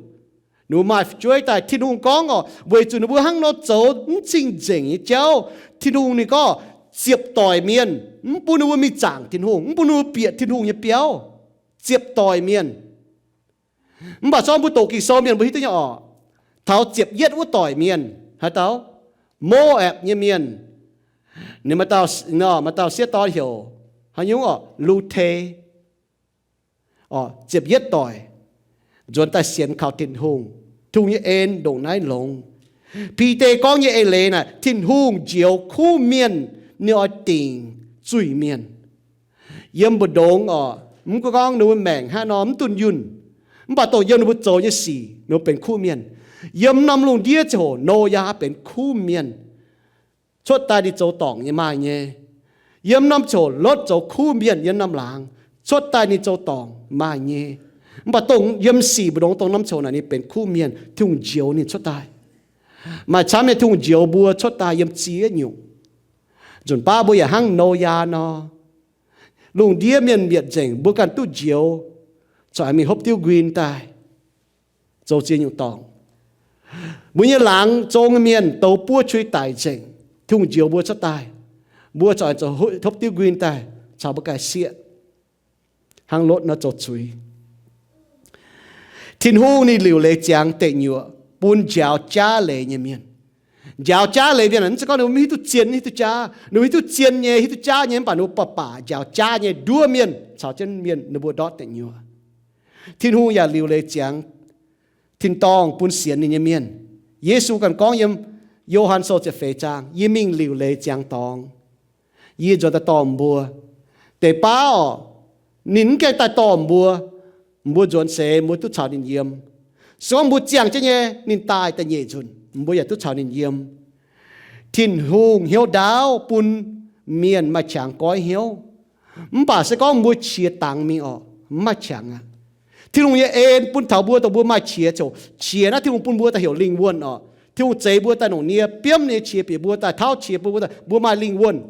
ninh mbuo maaih fu'jueiv daaih. Tin-Hungh gorngv oc, weic zuqc ninh mbuo hnangv nor zoux mv cing-nzengc nyei jauv, Tin-Hungh ninh gorngv ziepc doic mienh, mv bun ninh mbuo mingh zaangc Tin-Hungh, mv bun ninh mbuo bieqc Tin-Hungh nyei biauv. Ziepc doic mienh. Mv baac zorqv mbuo doqc Ging-Sou mienh mbuo hiuv duqv nyei oc, taux ziepc yietv wuov doic mienh haaix dauh? Mo^apc nyei mienh. Ninh maaih dauh, maaih dauh sieqv dorn heuc haaix nyungc oc, Lu^te. Oc, ziepc yietv doic nzuonx daaih sienx kaux Tin-Hungh. Tin-Hungh nyei en ndongc naaiv longx. Bide gorngv nyei eix leiz naaic, Tin-Hungh njoux kuv mienh, ninh oix dingc zuiz-mienh. Yiem mbu'ndongx oc, mv gunv gorngv ninh mbuo maengc hnangv nor mv dunh yunh, mv baac dongh yiem ninh mbuo zoux nyei sic ninh mbuo benx kuv mienh. Yiem norm lungh ndiev ziangh hoc Noyaa benx kuv mienh. Cuotv daaih ninh zoux dorngc nyei maaih nyei. Yiem norm ziangh hoc Lotv zoux kuv mienh yiem norm laangz, cuotv daaih ninh zoux dorngc maaih nyei. Mv baac dongh yiem sic mbu'ndongx dongh norm ziangh hoc naaic ninh benx kuv mienh, Tin-Hungh njoux ninh cuotv daaih. Maaih camv nyei Tin-Hungh njoux mbuo cuotv daaih yiem ziex nyungc. Nzunc baav mbuo yaac hnangv Noyaa nor, lungh ndiev mienh mietc nzengc mbuo ganh duqv njoux, corc mingh hopv diuv nquin daaih, zoux ziex nyungc dorngc. Mbuo nyei laangz zong mienh douz buov qui daic nzengc, Tin-Hungh njoux mbuo cuotv daaih, mbuo corc zoux hopv diuv nquin daaih caux mbuo ganh sieqv, hnangv Lotv nor zoux zuiz. Tin-Hungh ninh liuc leiz ziangx deic nyuoqc bun njaaux jaav leiz nyei mienh. Njaaux jaav leiz mienh mv zeiz gorngv ninh mbuo mv hiuv duqv zien, hiuv duqv jaav. Ninh mbuo hiuv duqv zien nyei, hiuv duqv jaav nyei, mv baac ninh mbuo baac baac njaaux jaav nyei nduov mienh caux jienv mienh ninh mbuo ndortv deic nyuoqc. Tin-Hungh yaac liuc leiz ziangx tin-dorngh bun sienx ninh nyei mienh. Yesu ganh gorngv yiem Yo^han Sou ziepc feix zaang, Yie mingh liuc leiz ziangx dorngx, yie nzuonx daaih dorh mbuo. Deix baav oc, ninh mv gaengh daaih dorh mbuo, mbuo nzuonx seix mbuo duqv caux ninh yiem. Se gorngv mbuo ziangh jienv nyei, ninh daaih da'nyeic nzunc, mbuo yaac duqv caux ninh yiem. Tin-Hungh hnyouv ndaauv bun mienh maaih qangx goiv hnyouv. Mv baac se gorngv mbuo qiex dangx mingh oc, mv maaih qangx aqv. Tin-Hungh nyei en bun taux mbuo, dongh mbuo maaih qiex ziouc, qiex naaiv Tin-Hungh bun mbuo daaih heuc lingh wuonh oc. Tin-Hungh zeix mbuo daaih longc nie biomv nyei qiex bieqc mbuo daaih, tauv qiex bun mbuo daaih, mbuo maaih lingh wuonh.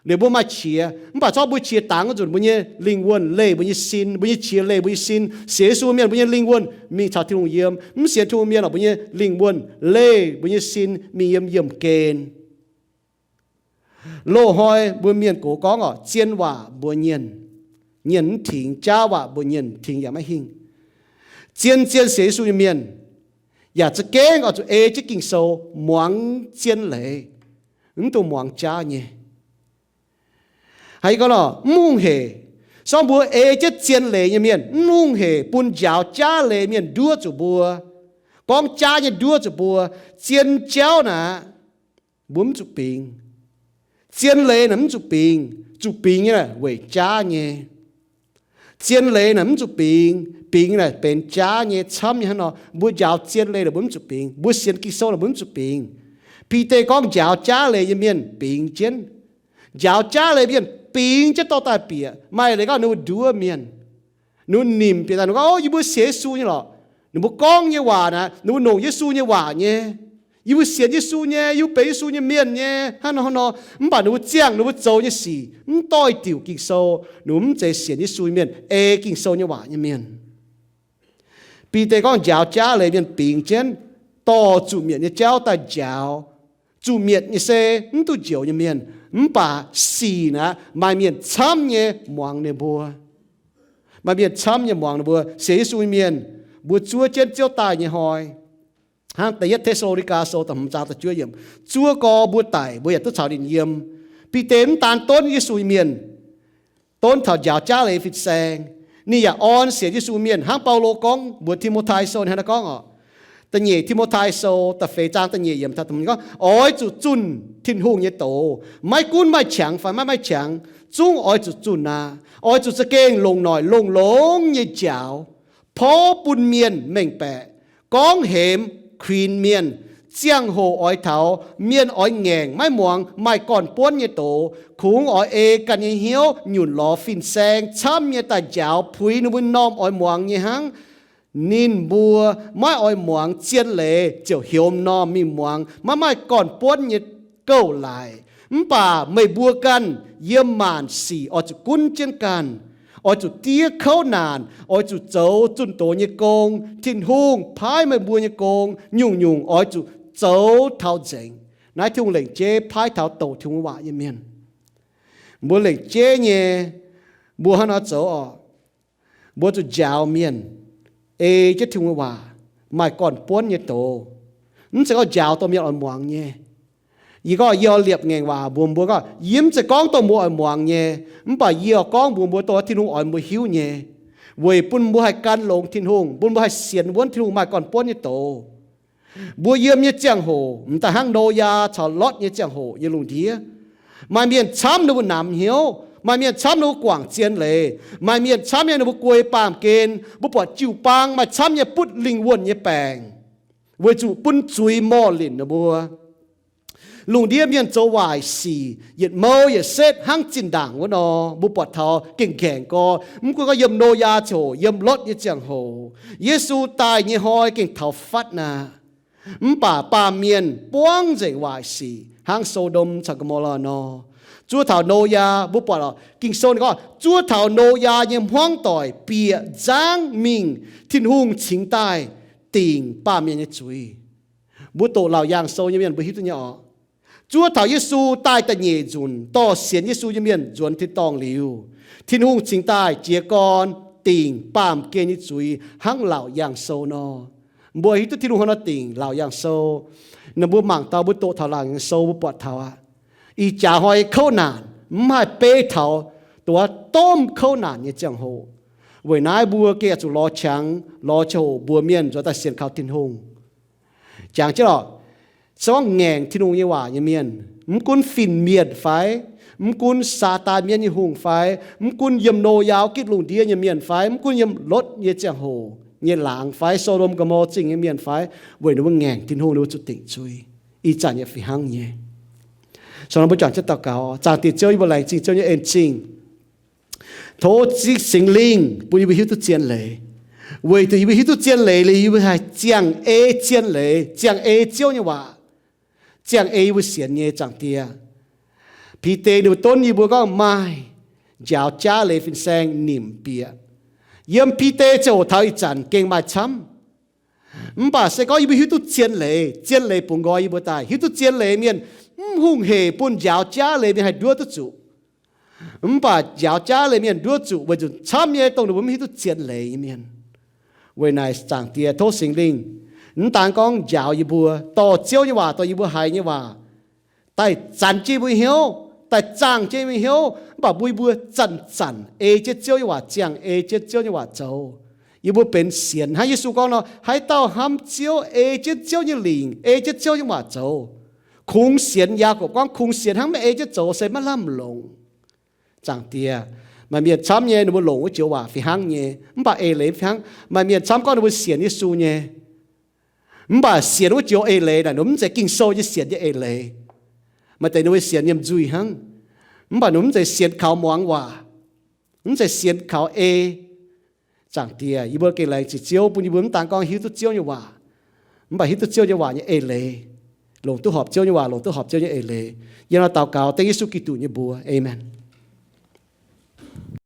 Liuz mbuo maaih qiex, mv baac zorqv mbuo qiex dangx nzunc, mbuo nyei lingh wuonh leih mbuo nyei sin, mbuo nyei qiex leih mbuo nyei sin. Sienx Yesu mienh mbuo nyei lingh wuonh mingh caux Tin-Hungh yiem. Mv sienx Tin-Hungh mienh oc, mbuo nyei lingh wuonh leih mbuo nyei sin mingh yiem yiemh gen. Loz-hnoi mbuo mienh gox gorngv oc, zien waac mbuox nyienh, nyienh mv tingx, jaav waac mbuox nyienh, tingx yaac maiv hingh. Zien-zien sienx Yesu nyei mienh yaac za'gengh oix zuqc ei jienv Ging-Sou muangx zien leiz, mv dungx muangx jaav nyei. Haiz gorngv nor, mv hungh hec. Sorng mbuo ei jienv zien leiz nyei mienh, mv hungh hec bun njaaux jaav leiz mienh nduov zuqc mbuo, gorngv jaav nyei nduov zuqc mbuo. Zien jauv naaic, mbuo mv zuqc bingx. Zien leiz naaic mv zuqc bingx. Zuqc bingx nyei naaic weic jaav nyei. Zien leiz naaic mv zuqc bingx. Bingx naaic benx jaav nyei, camv nyei hnangv nor. Mbuo njaaux zien leiz naaic mbuo mv zuqc bingx. Mbuo sienx Ging-Sou naaic mbuo mv zuqc bingx. Bide gorngv njaaux jaav leiz nyei mienh bingx jienv. Njaaux jaav leiz mienh bingx jienv dorh daaih bieqc. Maaih leiz gorngv ninh mbuo nduov mienh. Ninh mbuo nimc bieqc daaih, ninh gorngv, Ov, yie mbuo sienx Yesu nyei lorqc. Ninh mbuo gorngv nyei waac naaic, ninh mbuo longc Yesu nyei waac nyei. Yie mbuo sienx Yesu nyei, yie mbuo benx Yesu nyei mienh nyei, hnangv nor hnangv nor. Mv baac ninh mbuo ziangh ninh mbuo zoux nyei sic mv doix diuc Ging-Sou, ninh mbuo mv zeiz sienx Yesu nyei mienh, ei Ging-Sou nyei waac nyei mienh. Bide gorngv njaaux jaav leiz mienh bingx jienv, dorh zuqc mietc nyei jauv daaih njaaux. Zuqc mietc nyei se mv duqv njoux nyei mienh, mv baac sic naaic maaih mienh camv nyei muangx ninh mbuo. Maaih mienh camv nyei muangx ninh mbuo. Sienx Yesu nyei mienh, mbuo zuov jienv Ziouv daaih nyei hnoi, hnangv Da'yietv Te^saa^lo^ni^gaa Sou da'hmz zaang da'juov yiemc, zuov gorx mbuo daic, mbuo yaac duqv caux ninh yiem. Bide mv daan donv Yesu nyei mienh, donv taux njaaux jaav leiz fin-saeng, ninh yaac orn sienx Yesu mienh, hnangv Baulo gorngv mbuox Ti^mo^tai Sou hnangv naaiv gorngv oc. Da'nyeic Ti^mo^tai Sou da'feix zaang da'nyeic yiemc gorngv, Oix zuqc zunh Tin-Hungh nyei doz, maiv gunv maaih qangx fai maiv maaih qangx, zungv oix zuqc zunh aqv. Oix zuqc za'gengh longc noic longx-longx nyei njaaux, porv bun mienh mengh baeqc, gorngv hemx kuinx mienh. Ziangh hoc oix taux mienh oix ngaengc maiv muangx, maaih gorn-buonv nyei doz, kungx oix ei ganh nyei hnyouv nyunc lorz fin-saeng camv nyei daaih njaaux puix ninh mbuo norm oix muangx nyei hnangv. Ninh mbuo maiv oix muangx zien leiz ziouc heuc m'normh mingh muangx maiv maaih gorn-buonv nyei gouv-laic. Mv baac meih mbuo ganh yiem maanc sic oix zuqc gunv jienv ganh, Oix zuqc diev kouv naanc, oix zuqc zoux zunh doz nyei gong. Tin-Hungh paaiv meih mbuo nyei gong nyungc-nyungc oix zuqc zoux taux nzengc. Naaiv Tin-Hungh lengc jeiv paaiv taux douc Tin-Hungh waac nyei mienh. Mbuo lengc jeiv nyei, mbuo hnangv nor zoux oc. Mbuo zuqc njaaux mienh ei jienv Tin-Hungh nyei waac, maaih gorn-buonv nyei doz. Mv zeiz gorngv njaaux dongh mienh oix muangx nyei. Yie gorngv yie oix liepc ngaengc waac mbuox mbuo gorngv, yie mv zeiz gorngv dongh mbuo oix muangx nyei, mv baac yie oix gorngv mbuox mbuo dongh Tin-Hungh oix mbuo hiuv nyei, weic bun mbuo haih gan longx Tin-Hungh, bun mbuo haih sienx wuonv Tin-Hungh maaih gorn-buonv nyei doz. Mbuo yiem nyei ziangh hoc, m'daaih hnangv Noyaa caux Lotv nyei ziangh hoc nyei lungh ndiev, maaih mienh camv ninh mbuo namx hnyouv, maaih mienh camv ninh mbuo guangc zien leiz, maaih mienh camv nyei ninh mbuo guei baamh gen. Mbuo buatc jiu-baang maaih camv nyei butv lingh wuonh nyei baengc, weic zuqc bun zuiz morh linc ninh mbuo. Lungh ndiev mienh zoux waaic sic, yietc mouv yietc setv hnangv zinh ndaangc wuov nor. Mbuo buatc taux gengh nqaengc gorx, mv gunv gorngv yiem Noyaa ziangh hoc, yiem Lotv nyei ziangh hoc, Yesu daaih nyei hnoi gengh taux fatv aqv. Mv baac baamh mienh buangv nzengc waaic sic hnangv So^ndom caux Go^mo^laa nor. Zuov taux Noyaa, mbuo buatc Ging-Sou ninh gorngv, zuov taux Noyaa nyei hmuangv doic bieqc nzangv mingh, Tin-Hungh cingx daaih dingc baamh mienh nyei zuiz. Mbuo doqc Laauc Yaangh Sou nyei mienh mbuo hiuv duqv nyei oc. Zuov taux Yesu daaih da'nyeic nzunc, dorh sienx Yesu nyei mienh nzuonx tin-dorngh liuz, Tin-Hungh cingx daaih jiez gorn dingc baamh gen nyei zuiz hnangv Laauc Yaangh Sou nor. Mbuo hiuv duqv Tin-Hungh hnangv nor dingc Laauc Yaangh Sou. Naaiv mbuo mangc taux, mbuo doqc taux Laauc Yaangh Sou mbuo buatc taux aqv, ih jaax hnoi kouv naanc mv haih beiv taux dongh wuov domh kouv naanc nyei ziangh hoc. Weic naaiv mbuo gengh oix zuqc lorz qangx, lorz ziangh hoc mbuox mienh nzuonx daaih sienx kaux Tin-Hungh. Jangx jienv lorqc, se gorngv ngaengc Tin-Hungh nyei waac nyei mienh, mv gunv fin-mienh fai, mv gunv Saadaan mienv nyei hungh fai, mv gunv yiem Noyaa gitv lungh ndiev nyei mienh fai, mv gunv yiem Lotv nyei ziangh hoc nyei laangz fai, So^ndom Go^mo Zingh nyei mienh fai, weic ninh mbuo ngaengc Tin-Hungh ninh mbuo zuqc dingc zuiz. Ih zanc yaac fih hnangv nyei. So nor mbuo juangc jienv daux gaux. Zaangc Diex Ziouv, yie mbuo laengz zingh Ziouv nyei en zingh. Tov Singx Lingh bun yie mbuo hiuv duqv zien leiz. Weic zuqc yie mbuo hiuv duqv zien leiz liuz, yie mbuo haih ziangh ei zien leiz, ziangh ei Ziouv nyei waac, ziangh ei yie mbuo sienx nyei Zaangc Diex. Bide ninh mbuo donv yie mbuo gorngv maaih njaaux jaav leiz fin-saeng nimc bieqc. Yiem Bide ziangh hoc taux ih zanc gengh maaih camv. Mv baac se gorngv yie mbuo hiuv duqv zien leiz, zien leiz bungx nqoi yie mbuo daaih. Hiuv duqv zien leiz mienh mv hungh hec bun njaaux jaav leiz mienh haih nduov duqv zuqc. Mv baac njaaux jaav leiz mienh nduov zuqc weic zuqc camv nyei dongh ninh mbuo mv hiuv duqv zien leiz nyei mienh. Weic naaic Zaangc Diex tov Singx Lingh mv daan gorngv njaaux yie mbuo, dorh Ziouv nyei waac, dorh yie mbuo haiz nyei waac daaih zanc jienv yie mbuo hnyouv, daaih zaangh jienv yie mbuo hnyouv, mv baac bun yie mbuo zanc-zanc ei jienv Ziouv nyei waac ziangh, ei jienv Ziouv nyei waac zoux. Yie mbuo benx sienx hnangv Yesu gorngv nor, haaix dauh hnamv Ziouv, ei jienv Ziouv nyei lingc, ei jienv Ziouv nyei waac zoux. Kungx sienx, Yaagorpc gorngv, kungx sienx hnangv maiv ei jienv zoux se maiv lamh longc. Zaangc Diex, maaih mienh camv nyei ninh mbuo longc wuov joux waac fih hnangv nyei, mv baac eix leiz fih hnangv. Maaih mienh camv gorngv ninh mbuo sienx Yesu nyei, mv baac sienx wuov joux eix leiz naaic ninh mv zeiz Ging-Sou nyei sienx nyei eix leiz. Maaih deix ninh mbuo sienx yiem nzuih hnangv, mv baac ninh mv zeiz sienx kaux muangx waac, mv zeiz sienx kaux ei. Zaangc Diex, yie mbuo gengh laengz zingh Ziouv bun yie mbuo mv daan gorngv hiuv duqv Ziouv nyei waac, mv baac hiuv duqv Ziouv nyei waac nyei eix leiz, longc duqv horpc Ziouv nyei waac, longc duqv horpc Ziouv nyei eix leiz. Yie nor daux gaux dengv Yesu Giduc nyei mbuox. Aamen.